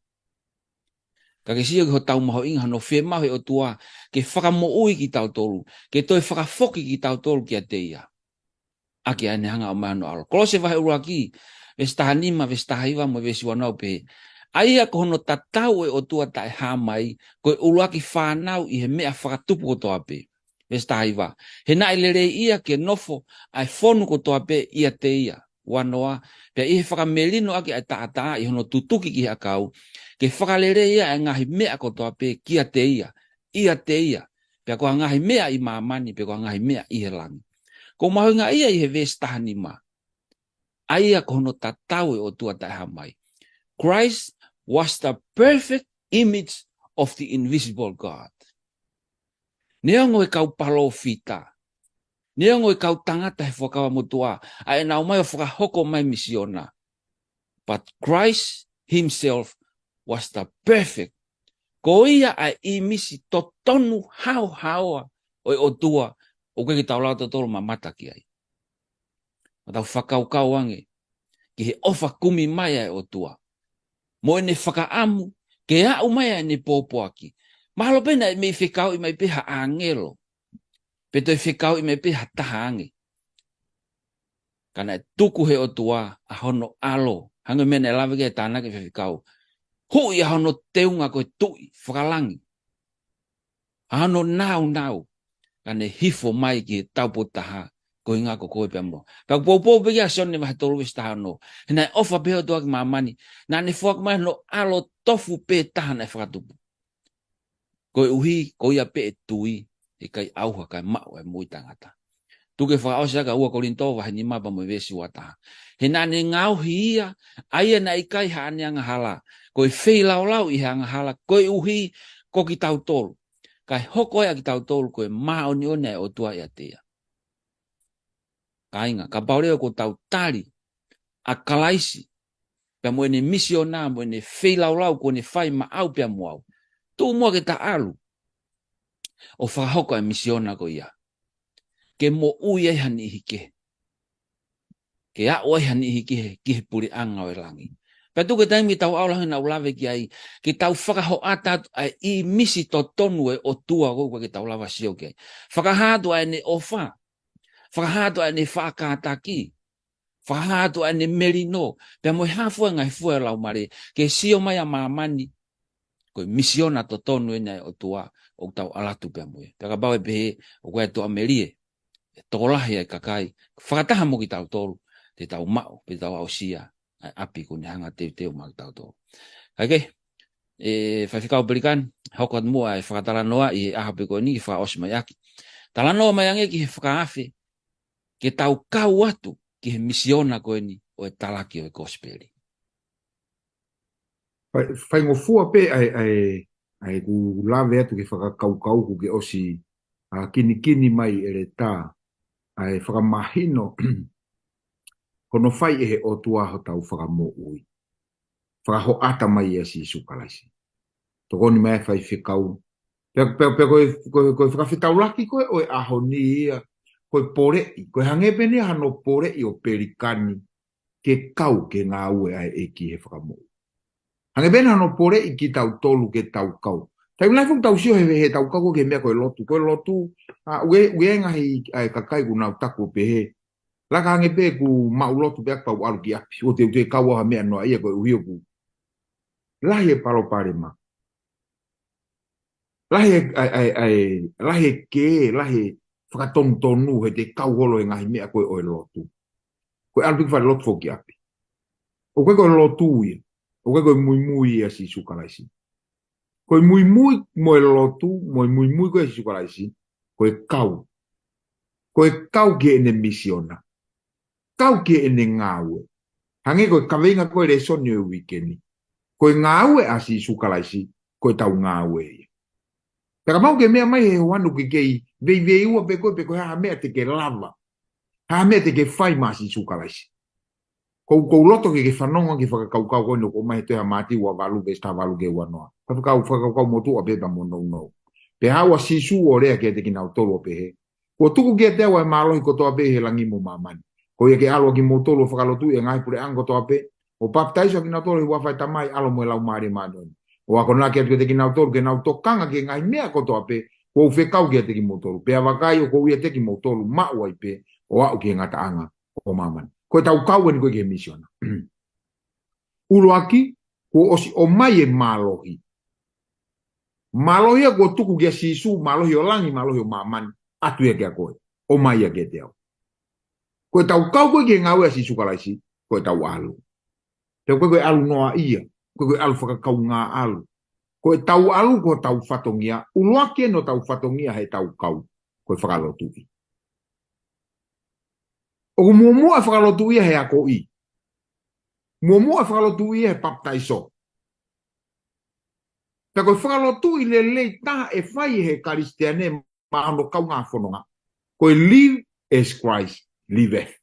Ka ke sio ki hotau mahuʻinga hono fiemaʻu he ʻOtua ke fakamoʻui kitautolu, ke toe fakafoki kitautolu kiate ia. ʻAki ʻa ʻene hanga ʻo ʻomai hono ʻAlo. Kolose vahe ʻuluaki, veesi taha nima, veesi taha hiva mo e veesi ua noa ʻoku pehē, ʻa ia ko hono tatau ʻo e ʻOtua taʻehāmai, ko e ʻuluaki fānau ʻi he meʻa fakatupu kotoa pē. Veesi taha hiva, he naʻe lelei ia ke nofo ʻa e fonu kotoa pē ʻiate ia. Ua noa, pea ʻi he fakamelino ʻaki ʻa e taʻataʻa ʻi hono tutuki ki he ʻakau, ke fakalelei ia ʻa e ngaahi meʻa kotoa pē kiate ia, ʻiate ia, pea ko e ngaahi meʻa ʻi māmani, pea ko e ngaahi meʻa ʻi he langi. ʻOku mahuʻinga ia ʻi he veesi taha nima, ʻa ia ko hono tatau ʻo e ʻOtua taʻehāmai. Christ was the perfect image of the invisible God. Neongo e kau palōfita, neongo e kau tangata he Fuakava Motuʻa, ʻa ʻenau ō mai ʻo fakahoko mai misiona. But Christ himself was the perfect. Ko ia ʻa e ʻīmisi totonu haohaoa ʻo e ʻOtua, ʻoku ʻikai ke tau lava tautolu ʻo mamata ki ai. Ka tau fakakaukau ange ki he ʻofa kumi mai ʻa e ʻOtua, mo ʻene fakaʻamu ke aʻu mai ʻa ʻene pōpoaki. Mahalo pē naʻe mei fekauʻi mai pē ha ʻāngelo, pe toe fekauʻi mai pē ha taha ange. Ka naʻe tuku he ʻOtua ʻa hono ʻAlo, hangē ko e meʻa naʻe lave ki ai e tānaki faifekau. Huʻi ʻa hono teunga ko e tuʻi fakalangi, ʻa hono nāunau, ka ne hifo mai ki he taupotu taha, ko e ʻuhinga ko koe pea mo au. Pea ʻoku poupou pē ki ai ʻa Sione vahe tolu veesi taha ono. He naʻe ʻofa pehē ʻa e ʻOtua ki māmani, naʻa ne foaki mai hono ʻAlo tofu pē taha naʻe fakatupu, koeʻuhi ko ia pē ʻe tui, ʻe ʻikai ʻauha kae maʻu ʻa e moʻui taʻengata. Tuku ke fakaʻosi ʻaki ʻa ua Kolinitō vahe nima pea mo e veesi ua taha. He naʻa ne ngaohi ia, ʻa ia naʻe ʻikai haʻane angahala, ko e feilaulau ʻi he angahala, koeʻuhi ko kitautolu, kae hoko ai ʻa kitautolu ko e māʻoniʻoni ʻa e ʻOtua ʻiate ia. Kāinga, kapau leva ʻoku tau tali ʻa Kalaisi, pea mo ʻene misiona, mo ʻene feilaulau kuo ne fai maʻau pea mo au, tuʻu muʻa ke ta ʻalu ʻo fakahoko ʻa e misiona ko ia, ke moʻui ai ha niʻihi kehe, ke aʻu ai ha niʻihi kehe ki he puleʻanga ʻo e langi. Pea tuku e taimi ke tau ʻalu, hangē naʻa ku lave ki ai, ke tau fakahoʻata atu ʻa e ʻīmisi totonu ʻo e ʻOtua ʻoku ʻikai ke tau lava sio ki ai. Fakahā atu ʻa ʻene ʻofa, fakahā atu ʻa ʻene faʻa kātaki, fakahā atu ʻa ʻene melino, pea mo e hā fua e ngaahi fua ʻo e Laumālie, ke sio mai ʻa māmani, ko e misiona totonu eni ʻa e ʻOtua ʻoku tau ʻalu atu pea mo ia. Pea kapau ʻe pehē ʻoku ʻi ai e tuʻamelie, ʻe tokolahi ʻa e kakai, fakataha mo kitautolu, te tau maʻu, pe tau aʻusia ʻa e ʻapi kuo ne hanga ʻo teuteu maʻa kitautolu. Kae kehe, ʻe Faifekau Pelikani, hoko atu muʻa e fakatalanoa ʻi he ʻaho pē ko eni ke fakaʻosi mai ʻaki. Talanoa mai ange ki he fakaafe ke tau kau atu ki he misiona ko eni ʻo e talaki ʻo e kosipeli. Fai, faingofua pē ʻa e, ʻa e, ʻa e ʻeku lave atu ki he fakakaukau kuo ke ʻosi, ʻa, kinikini mai ʻEletā, ʻa e fakamahino ko hono fai ʻe he ʻOtua hotau fakamoʻui. Fakahoʻata mai ʻia Sīsū Kalaisi. Tokoni mai e faifekau. Pea, pea, pea ko e, ko e, ko e fakafetaulaki ko ē ʻo e ʻaho ni ia, ko e poleʻi, ko e hangē pē eni hano poleʻi ʻo Pelikani ke kau ki he ngāue ʻa e ʻEiki he fakamoʻui. Hangē pē eni hano poleʻi kitautolu ke tau kau. Taimi lahi foki tau sio he, he tau kau ki he meʻa ko e lotu. Ko e lotu, ʻa, ʻoku ʻi ai, ʻoku ʻi ai e ngaahi ʻa e kakai ʻoku nau taku ʻo pehē, laka ange pē ʻeku maʻu lotu pea kuo pau ʻalu ki ʻapi. ʻOua te u toe kau au ha meʻa noa ia koeʻuhi ʻoku lahi e palopalema. Lahi e, ʻa e, ʻa e, ʻa e, lahi e kē, lahi e fakatonutonu he te kau holo he ngaahi meʻa ko ē ʻo e lotu. Ko e ʻalu pē ki fale lotu foki ki ʻapi. ʻOku ʻikai ko e lotu ia. ʻOku ʻikai ko e muimui ia ʻa Sīsū Kalaisi. Ko e muimui mo e lotu, mo e muimui ko ē ʻa Sīsū Kalaisi, ko e kau. Ko e kau ki heʻene misiona. Kau ki heʻene ngāue. Hangē ko e kaveinga ko ē lēsoni ʻo e uike ni. Ko e ngāue ʻa Sīsū Kalaisi, ko ʻetau ngāue ia. Pea kapau ʻoku ke meʻa mai he ʻaho ni ʻoku ke kei veiveiua pē koe pe ko e hā ha meʻa te ke lava. Hā ha meʻa te ke fai maʻa Sīsū Kalaisi. Ko, ʻoku ou loto ke ke fanongo ki he fakakaukau ko eni ʻoku ʻomai he tohi ʻa Mātiu ua valu veesi taha valu ki he ua noa. Fakakaukau, fakakaukau motuʻa pē pea mo nounou. Pea haʻu ʻa Sīsū ʻo lea kiate kinautolu ʻo pehē, kuo tuku kiate au ʻa e mālohi kotoa pē ʻi he langi mo māmani. Ko ia ke ʻalu ʻa kimoutolu ʻo fakalotuʻi ʻa e ngaahi puleʻanga kotoa pē, ʻo papitaiso ʻa kinautolu ʻi he huafa ʻo e Tamai, ʻAlo mo e Laumālie Māʻoniʻoni. ʻO akonaki atu kiate kinautolu ke nau tokanga ki he ngaahi meʻa kotoa pē kuo u fekau kiate kimoutolu. Pea vakai, ʻoku ou ʻiate kimoutolu maʻu ai pē ʻo aʻu ki he ngataʻanga ʻo māmani. Ko ʻetau kau eni ko ē ki he misiona. ʻUluaki, kuo ʻosi ʻomai e mālohi. Mālohi ia kuo tuku kia Sīsū, mālohi ʻo langi, mālohi ʻo māmani, ʻatu ia kia koe, ʻomai ia kiate au. Ko ʻetau kau ko ē ki he ngāue ʻa Sīsū Kalaisi, ko ʻetau ʻalu. Pea ʻoku ʻikai ko e ʻalu noa ia, ʻoku ʻikai ko e ʻalu fakakaungāʻalu. Ko ʻetau ʻalu ko hotau fatongia, ʻuluaki eni hotau fatongia heʻetau kau, ko e fakalotuʻi. ʻOku muʻomuʻa e fakalotuʻi ia he akoʻi. Muʻomuʻa e fakalotuʻi ia he papitaiso. Pea ko e fakalotuʻi lelei taha ʻe fai ʻe he Kalisitiane maʻa hono kaungā fononga, ko e live as Christ liveth.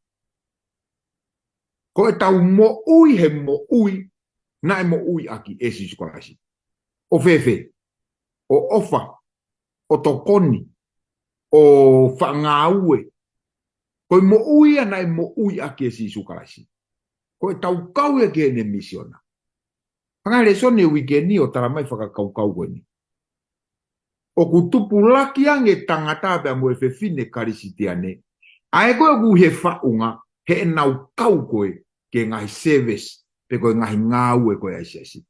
Ko ʻetau moʻui he moʻui naʻe moʻui ʻaki ʻe Sīsū Kalaisi. ʻO fēfē? ʻO ʻofa, ʻo tokoni, ʻo fakangāue. Ko e moʻui ia naʻe moʻui ʻaki ʻe Sīsū Kalaisi. Ko ʻetau kau ia ki heʻene misiona. Hangē ko e lēsoni ʻo e uike ni ʻo tala mai e fakakaukau ko eni. ʻOku tupulaki ange e tangata pea mo e fefine Kalisitiane, ʻa ē ko ē ʻoku ʻi he faʻunga, heʻenau kau ko ē ki he ngaahi service, pe ko e ngaahi ngāue ko ē ʻa e siasi.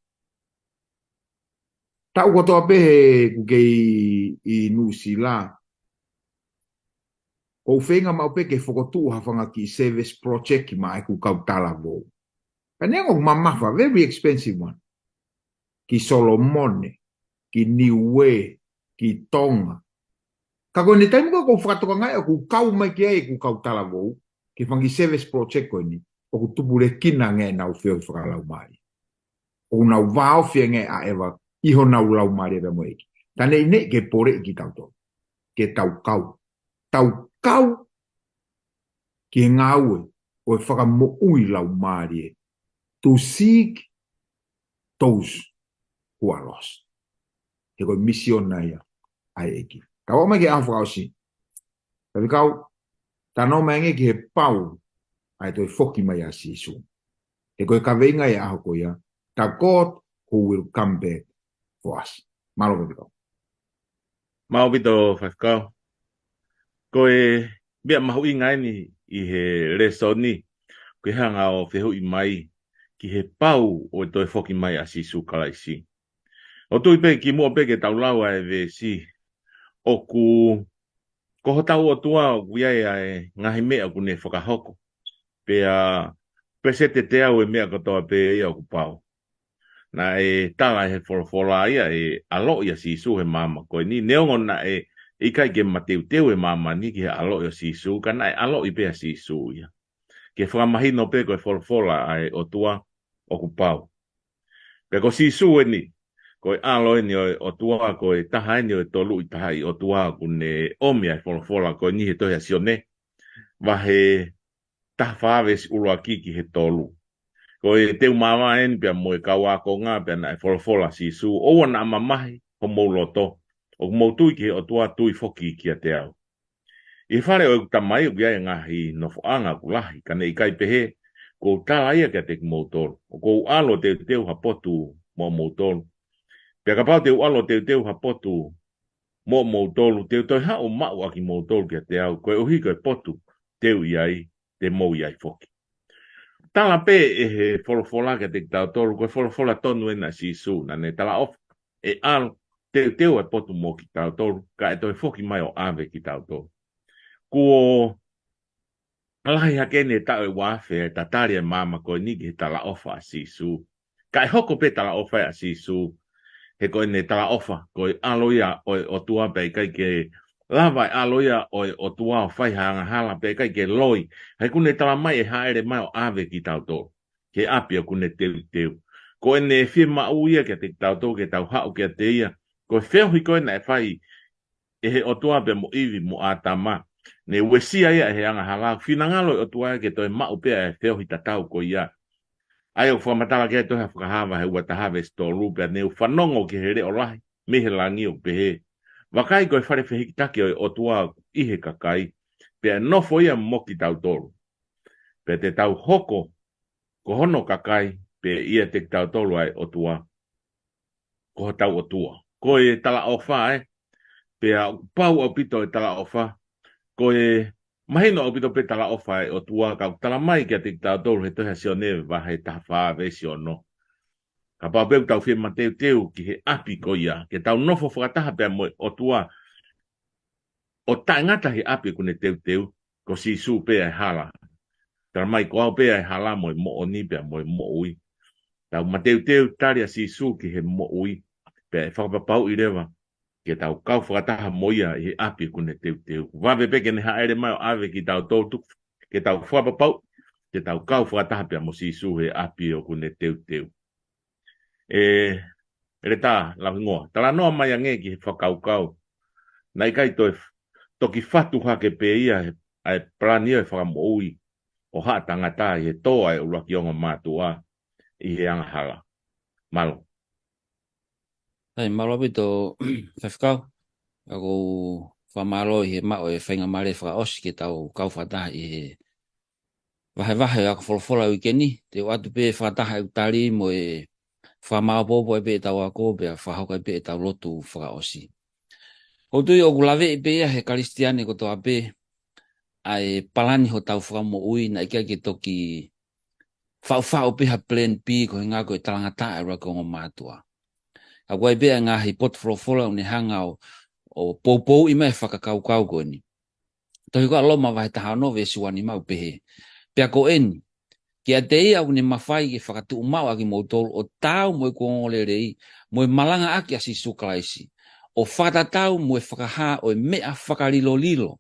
Taʻu kotoa pē heʻeku kei ʻi Nuʻusila, ʻoku ou feinga maʻu pē ke fokotuʻu ha fanga kiʻi service project maʻa ʻeku kau talavou. Ka neongo ʻoku mamafa, very expensive one. Ki Solomone, ki Niuē, ki Tonga. Ka ko ʻene taimi ko ē ʻoku ou fakatokangaʻi ʻoku kau mai ki ai ʻeku kau talavou, ki he fanga kiʻi service project ko eni, ʻoku tupulekina ange ʻenau feohi fakalaumālie. ʻOku nau vāofi ange ʻa ʻEva ʻi honau laumālie pea mo e ʻEiki. Ka neʻineʻi ke poleʻi kitautolu. Ke tau kau. Tau kau ki he ngāue ʻo e fakamoʻui laumālie. To seek those who are lost. He ko e misiona ia ʻa e ʻEiki. Tau aʻu mai ki he ʻaho fakaʻosi. Faifekau, talanoa mai ange ki he pau ʻa e toe foki mai ʻa Sīsū. He ko e kaveinga ʻo e ʻaho ko ia, the God who will come back for us. Mālō faifekau. Mālō ʻaupito faifekau. Ko e meʻa mahuʻinga eni ʻi he lēsoni, ko e hanga ʻo fehuʻi mai ki he pau ʻo e toe foki mai ʻa Sīsū Kalaisi. ʻOku ou tui pē kimuʻa pē ke tau lau ʻa e veesi, ʻoku ko hotau ʻOtua ʻoku ʻi ai ʻa e ngaahi meʻa ʻoku ne fakahoko. Pea peseti ʻe teau ʻo e meʻa kotoa pē ia ʻoku pau. Naʻe tala ʻe he folofola ia ʻe ʻaloʻi ʻa Sīsū he māmani ko eni, neongo naʻe ʻikai ke mateuteu e māmani ki he ʻaloʻi ʻo Sīsū, ka naʻe ʻaloʻi pē ʻa Sīsū ia ke fakamahino pē ko e folofola ʻa e ʻOtua ʻoku pau. Pea ko Sīsū eni, ko e ʻAlo eni ʻo e ʻOtua, ko e taha eni ʻo e Toluʻi Tahaʻi ʻOtua ʻoku ne ʻomi ʻa e folofola ko eni he tohi ʻa Sione, vahe taha fā veesi ʻuluaki ki he tolu. Ko e teu māmā eni pea mo e kau ākonga, pea naʻe folofola ʻa Sīsū, ʻoua naʻa mamahi homou loto, ʻoku mou tui ki he ʻOtua, tui foki kiate au. ʻI he fale ʻo ʻeku Tamai ʻoku ʻi ai e ngaahi nofoʻanga ʻoku lahi, ka ne ʻikai pehē, kuo u tala ia kiate kimoutolu. ʻOku ou ʻalu ʻo teuteu ha potu moʻomoutolu. Pea kapau te u ʻalu ʻo teuteu ha potu moʻomoutolu, te u toe haʻu ʻo maʻu ʻa kimoutolu kiate au, koeʻuhi ko e potu te u ʻi ai, te mou ʻi ai foki. Tala pē ʻe he folofola kiate kitautolu, ko e folofola tonu ena ʻa Sīsū, naʻa ne talaʻofa ʻe ʻalu teuteu e potu mo kitautolu, kae toe foki mai ʻo ʻave kitautolu. Kuo lahi hake eni e taʻu ʻe ua afe ʻe tatali e māmani ko eni ki he talaʻofa ʻa Sīsū. Kae hoko pē talaʻofa ʻa Sīsū, he ko ʻene talaʻofa, ko e ʻAlo ia ʻo e ʻOtua pea ʻikai ke lava e ʻAlo ia ʻo e ʻOtua ʻo fai ha angahala pea ʻikai ke loi. He ʻoku ne tala mai ʻe hāʻele mai ʻo ʻave kitautolu ki he ʻapi ʻoku ne teuteu. Ko ʻene fiemaʻu ia kiate kitautolu ke tau haʻu kiate ia. Ko e feohi ko ē naʻe fai ʻe he ʻOtua pea mo ʻIvi mo ʻĀtama, ne uesia ia ʻe he angahala, finangalo e ʻOtua ia ke toe maʻu pē ʻa e feohi tatau ko ia. ʻA ia ʻoku fakamatala ki ai e tohi ʻa Fakahā vahe ua taha veesi tolu, pea ne u fanongo ki he leʻo lahi mei he langi ʻoku pehē, vakai ko e fale fehikitaki ʻo e ʻOtua ʻi he kakai, pea nofo ia mo kitautolu. Pea te tau hoko ko hono kakai, pea ʻiate kitautolu ʻa e ʻOtua ko hotau ʻOtua. Ko e talaʻofa ē, pea ʻoku pau ʻaupito e talaʻofa, ko e mahino ʻaupito pē talaʻofa e ʻOtua, ka ʻoku tala mai kiate kitautolu he tohi ʻa Sione vahe taha fā veesi ono. Kapau pē ʻoku tau fie mateuteu ki he ʻapi ko ia, ke tau nofo fakataha pea mo e ʻOtua, ʻo taʻengata he ʻapi ʻoku ne teuteu, ko Sīsū pē ʻa e hala. Tala mai ko au pē ʻa e hala mo e moʻoni pea mo e moʻui. Tau mateuteu tali ʻa Sīsū ki he moʻui, pea ʻe fakapapauʻi leva ke tau kau fakataha mo ia ʻi he ʻapi ʻoku ne teuteu. Vave pē ke ne hāʻele mai ʻo ʻave kitautolu, ke tau fakapapauʻi ke tau kau fakataha pea mo Sīsū he ʻapi ʻoku ne teuteu. ʻE, Heletā Lauhingoa, talanoa mai ange ki he fakakaukau naʻe ʻikai toe toki fatu hake pē ia he, ʻa e palani ʻo e fakamoʻui ʻo haʻa tangata ʻi he tō ʻa e ʻuluaki ongo mātuʻa ʻi he angahala. Mālō. ʻAi, mālō ʻaupito, Faifekau. ʻOku ou fakamālō ʻi he maʻu e faingamālie fakaʻosi ke tau kau fakataha ʻi he vahevahe ʻo e ako folofola ʻo e uike ni. Te u ʻoatu pē fakataha ʻeku tali mo e fakamāopoopo ai pē ʻetau ako pea fakahoko ai pē ʻetau lotu fakaʻosi. ʻOku ou tui ʻoku laveʻi pē ia he Kalisitiane kotoa pē ʻa e palani hotau fakamoʻui, naʻe ʻikai ke toki faʻufaʻu pē ha plan B ko e ʻuhinga ko e talangataʻa e ʻuluaki ongo mātuʻa. Ka ʻoku ʻi ai pē ʻa e ngaahi potu folofola ʻoku ne hanga ʻo, ʻo poupouʻi mai e fakakaukau ko eni. Tohi ko ia ʻa Loma vahe taha ono veesi ua nima ʻoku pehē, pea ko eni, kiate ia ʻoku ne mafai ke fakatuʻumaʻu ʻa kimoutolu ʻo taau mo ʻeku ongoongolelei, mo e malangaʻaki ʻa Sīsū Kalaisi, ʻo fakatatau mo e fakahā ʻo e meʻa fakalilolilo,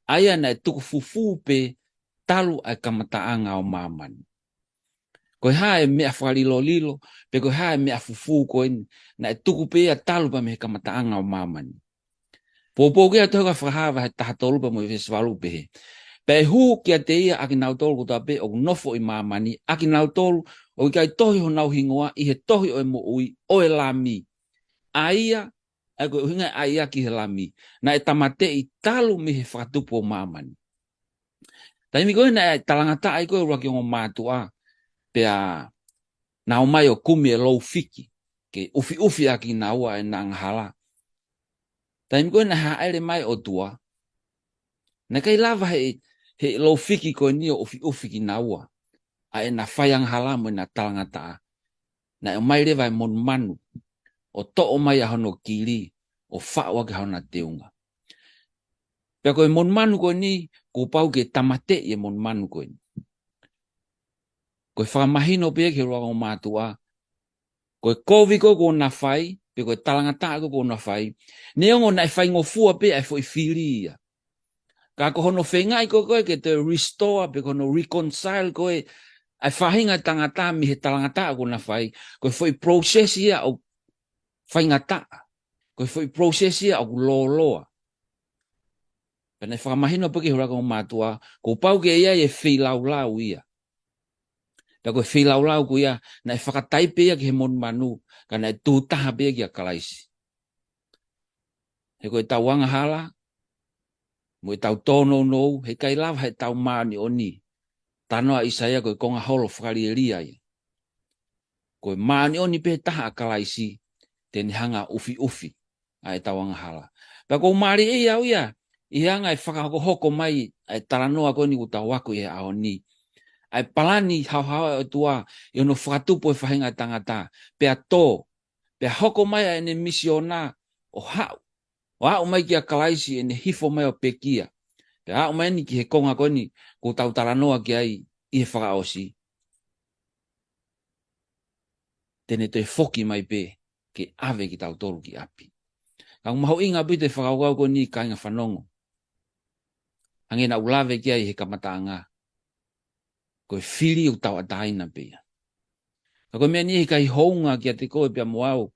ʻa ia naʻe tuku fufū pē talu ʻa e kamataʻanga ʻo māmani. Ko e hā e meʻa fakalilolilo, pe ko e hā e meʻa fufū ko eni, naʻe tuku pē ia talu pē mei he kamataʻanga ʻo māmani. Poupou ki ai e tohi ko ia ʻa Fakahā vahe taha tolu pea mo e veesi valu ʻoku pehē, pea ʻe hū kiate ia ʻa kinautolu kotoa pē ʻoku nofo ʻi māmani, ʻa kinautolu ʻoku ʻikai tohi honau hingoa ʻi he tohi ʻo e moʻui ʻo e Lami. ʻA ia, ʻa ia ko e ʻuhinga ʻa ia ki he Lami, naʻe tāmateʻi talu mei he fakatupu ʻo māmani. Taimi ko ē naʻe talangataʻa ai ko ē e ʻuluaki ongo mātuʻa, pea nau ō mai ʻo kumi e lou fiki ke ʻufiʻufi ʻaki kinaua ʻena angahala. Taimi ko ē naʻe hāʻele mai e ʻOtua, naʻe ʻikai lava he, he lou fiki ko eni ʻo ʻufiʻufi kinaua ʻa ʻena faiangahala mo ʻena talangataʻa. Naʻe ō mai leva e monumanu ʻo toʻo mai ʻa hono kili ʻo faʻu ʻaki hona teunga. Pea ko e monumanu ko eni, kuo pau ke tāmateʻi e monumanu ko eni. ko e fakamahino pē ia ki he ʻuluaki ongo mātuʻa, ko e kovi ko ē kuo na fai, pe ko e talangataʻa ko ē kuo na fai, neongo naʻe faingofua pē ʻa e foʻi fili ia. Ka ko hono feingaʻi ko ē ke toe restore, pe ko hono reconcile ko ē ʻa e faʻahinga tangata mei he talangataʻa kuo na fai, ko e foʻi process ia ʻoku faingataʻa. Ko e foʻi process ia ʻoku lōloa. Pea naʻe fakamahino pē ki he ʻuluaki ongo mātuʻa, kuo pau ke ʻi ai e feilaulau ia. Pea ko e feilaulau ko ia, naʻe fakataipe ia ki he monumanu, ka naʻe tūtaha pē ia kia Kalaisi. He ko ʻetau angahala, mo ʻetau tōnounou, heʻikai lava heʻetau māʻoniʻoni. Talanoa ʻa ʻIsaia ko e konga holo fakalielia ia. Ko e māʻoniʻoni pē taha ʻa Kalaisi, te ne hanga ʻo ʻufiʻufi ʻa ʻetau angahala. Pea ʻoku ou mālieʻia au ia, ʻi he anga e fakahokohoko mai ʻa e talanoa ko eni kuo tau ako ʻi he ʻaho ni. ʻA e palani haohaoa ʻa e ʻOtua, ʻi hono fakatupu e faʻahinga tangata. Pea tō, pea hoko mai ʻa ʻene misiona ʻo haʻu, ʻo aʻu mai kia Kalaisi ʻene hifo mai ʻo pekia. Pea aʻu mai eni ki he konga ko eni kuo tau talanoa ki ai ʻi he fakaʻosi. Te ne toe foki mai pē ke ʻave kitautolu ki ʻapi. Ka ʻoku mahuʻinga pē ʻa e fakakaukau ko eni kāinga fanongo. Hangē naʻa ku lave ki ai he kamataʻanga. Ko e fili ʻoku tauʻatāina pē ia. Ka ko e meʻa ni heʻikai hounga kiate koe pea mo au,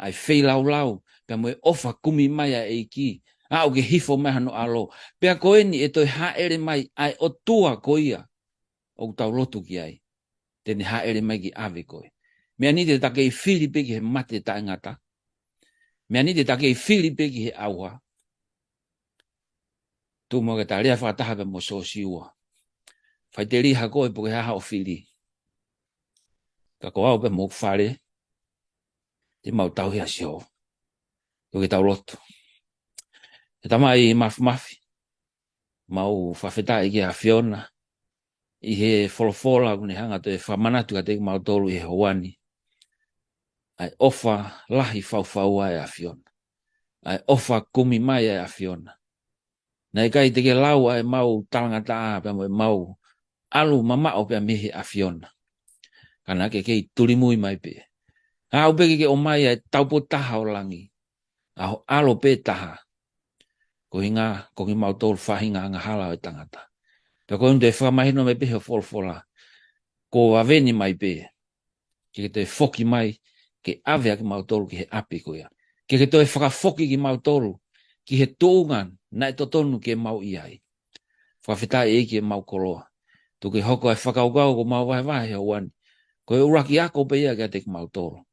ʻa e feilaulau, pea mo e ʻofa kumi mai ʻa e ʻEiki, aʻu ke hifo mai hano ʻAlo. Pea ko eni ʻe toe hāʻele mai ʻa e ʻOtua ko ia ʻoku tau lotu ki ai. Te ne hāʻele mai ke ʻave koe. Meʻa ni te ta kei fili pē ki he mate taʻengata. Meʻa ni te ta kei fili pē ki he ʻauha. Tuku muʻa ke ta lea fakataha pea mo Siosiua. Faʻiteliha koe pe ko e hā haʻo fili. Ka ko au pea mo hoku fale, te mau tauhi ʻa Sihova. Tuku ke tau lotu. ʻE Tamai Māfimafi, mau fakafetaʻi ki he ʻAfiona, ʻi he folofola kuo ne hanga ʻo toe fakamanatu kiate kimautolu ʻi he houa ni. ʻA e ʻofa lahi faufaua ʻa e ʻAfiona. ʻA e ʻofa kumi mai ʻa e ʻAfiona. Naʻe ʻikai te ke lau ʻa ʻemau talangataʻa pea mo ʻemau ʻalu mamaʻo pea mei he ʻAfiona. Ka naʻa ke kei tulimui mai pē. Aʻu pē ke ke ʻomai ʻa e taupotu taha ʻo langi. ʻA ho ʻAlo pē taha. Ko e ʻuhinga, ko kimautolu faʻahinga angahala ʻo e tangata. Pea ko eni te fakamahino mai pē he folofola. Kuo vave ni mai pē. Ke ke toe foki mai, ke ʻave ʻa kimautolu ki he ʻapi ko ia. Ke ke toe fakafoki kimautolu, ki he tuʻunga naʻe totonu ke mau ʻi ai. Fakafetaʻi ʻEiki ʻemau koloa. Tuku ke hoko ʻa e fakakaukau kuo mau vahevahe he houa ni. Ko e ʻuluaki ako pē ia kiate kimautolu.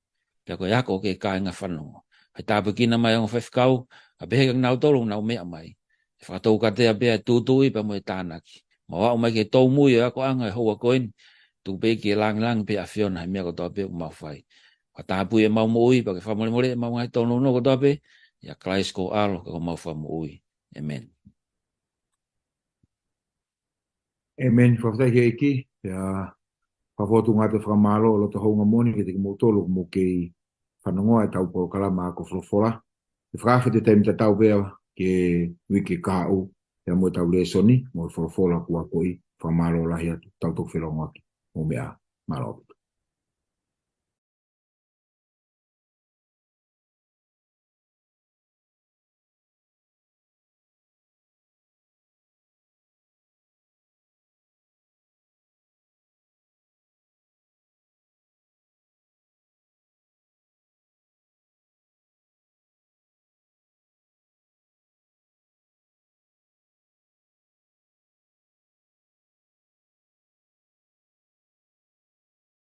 Pea ko e ako ki he kāinga fanongo. ʻE tāpuekina mai ongo faifekau, ʻa pehē kia kinautolu ʻoku nau meʻa mai. ʻE fakatoukatea pē ʻa e tūtuuʻi pea mo e tānaki. Mau aʻu mai ki he tōmui ʻo e akoʻanga ʻi he houa ko eni. Tuku pē ke langilangiʻia pē ʻa e ʻAfiona he meʻa kotoa pē ʻoku mau fai. Fakatapui ʻemau moʻui, pea ke fakamolemole ʻemau ngaahi tōnounou kotoa pē, ʻia Kalaisi ko ho ʻAlo, ko homau Fakamoʻui. ʻĒmeni. ʻĒmeni. Fakafetaʻi ki he ʻEiki, pea fakafotu ngata e fakamālō ʻo e loto houngaʻia moʻoni kiate kimoutolu ʻoku mou kei fanongoa ʻetau polokalama ako folofola. ʻE fakafetaʻi e taimi tatau pē ki he uike kahaʻu, pea mo ʻetau lēsoni, mo e folofola kuo akoʻi, fakamālō lahi atu, tau toki felongoaki, mou meʻa ā, mālō ʻaupito.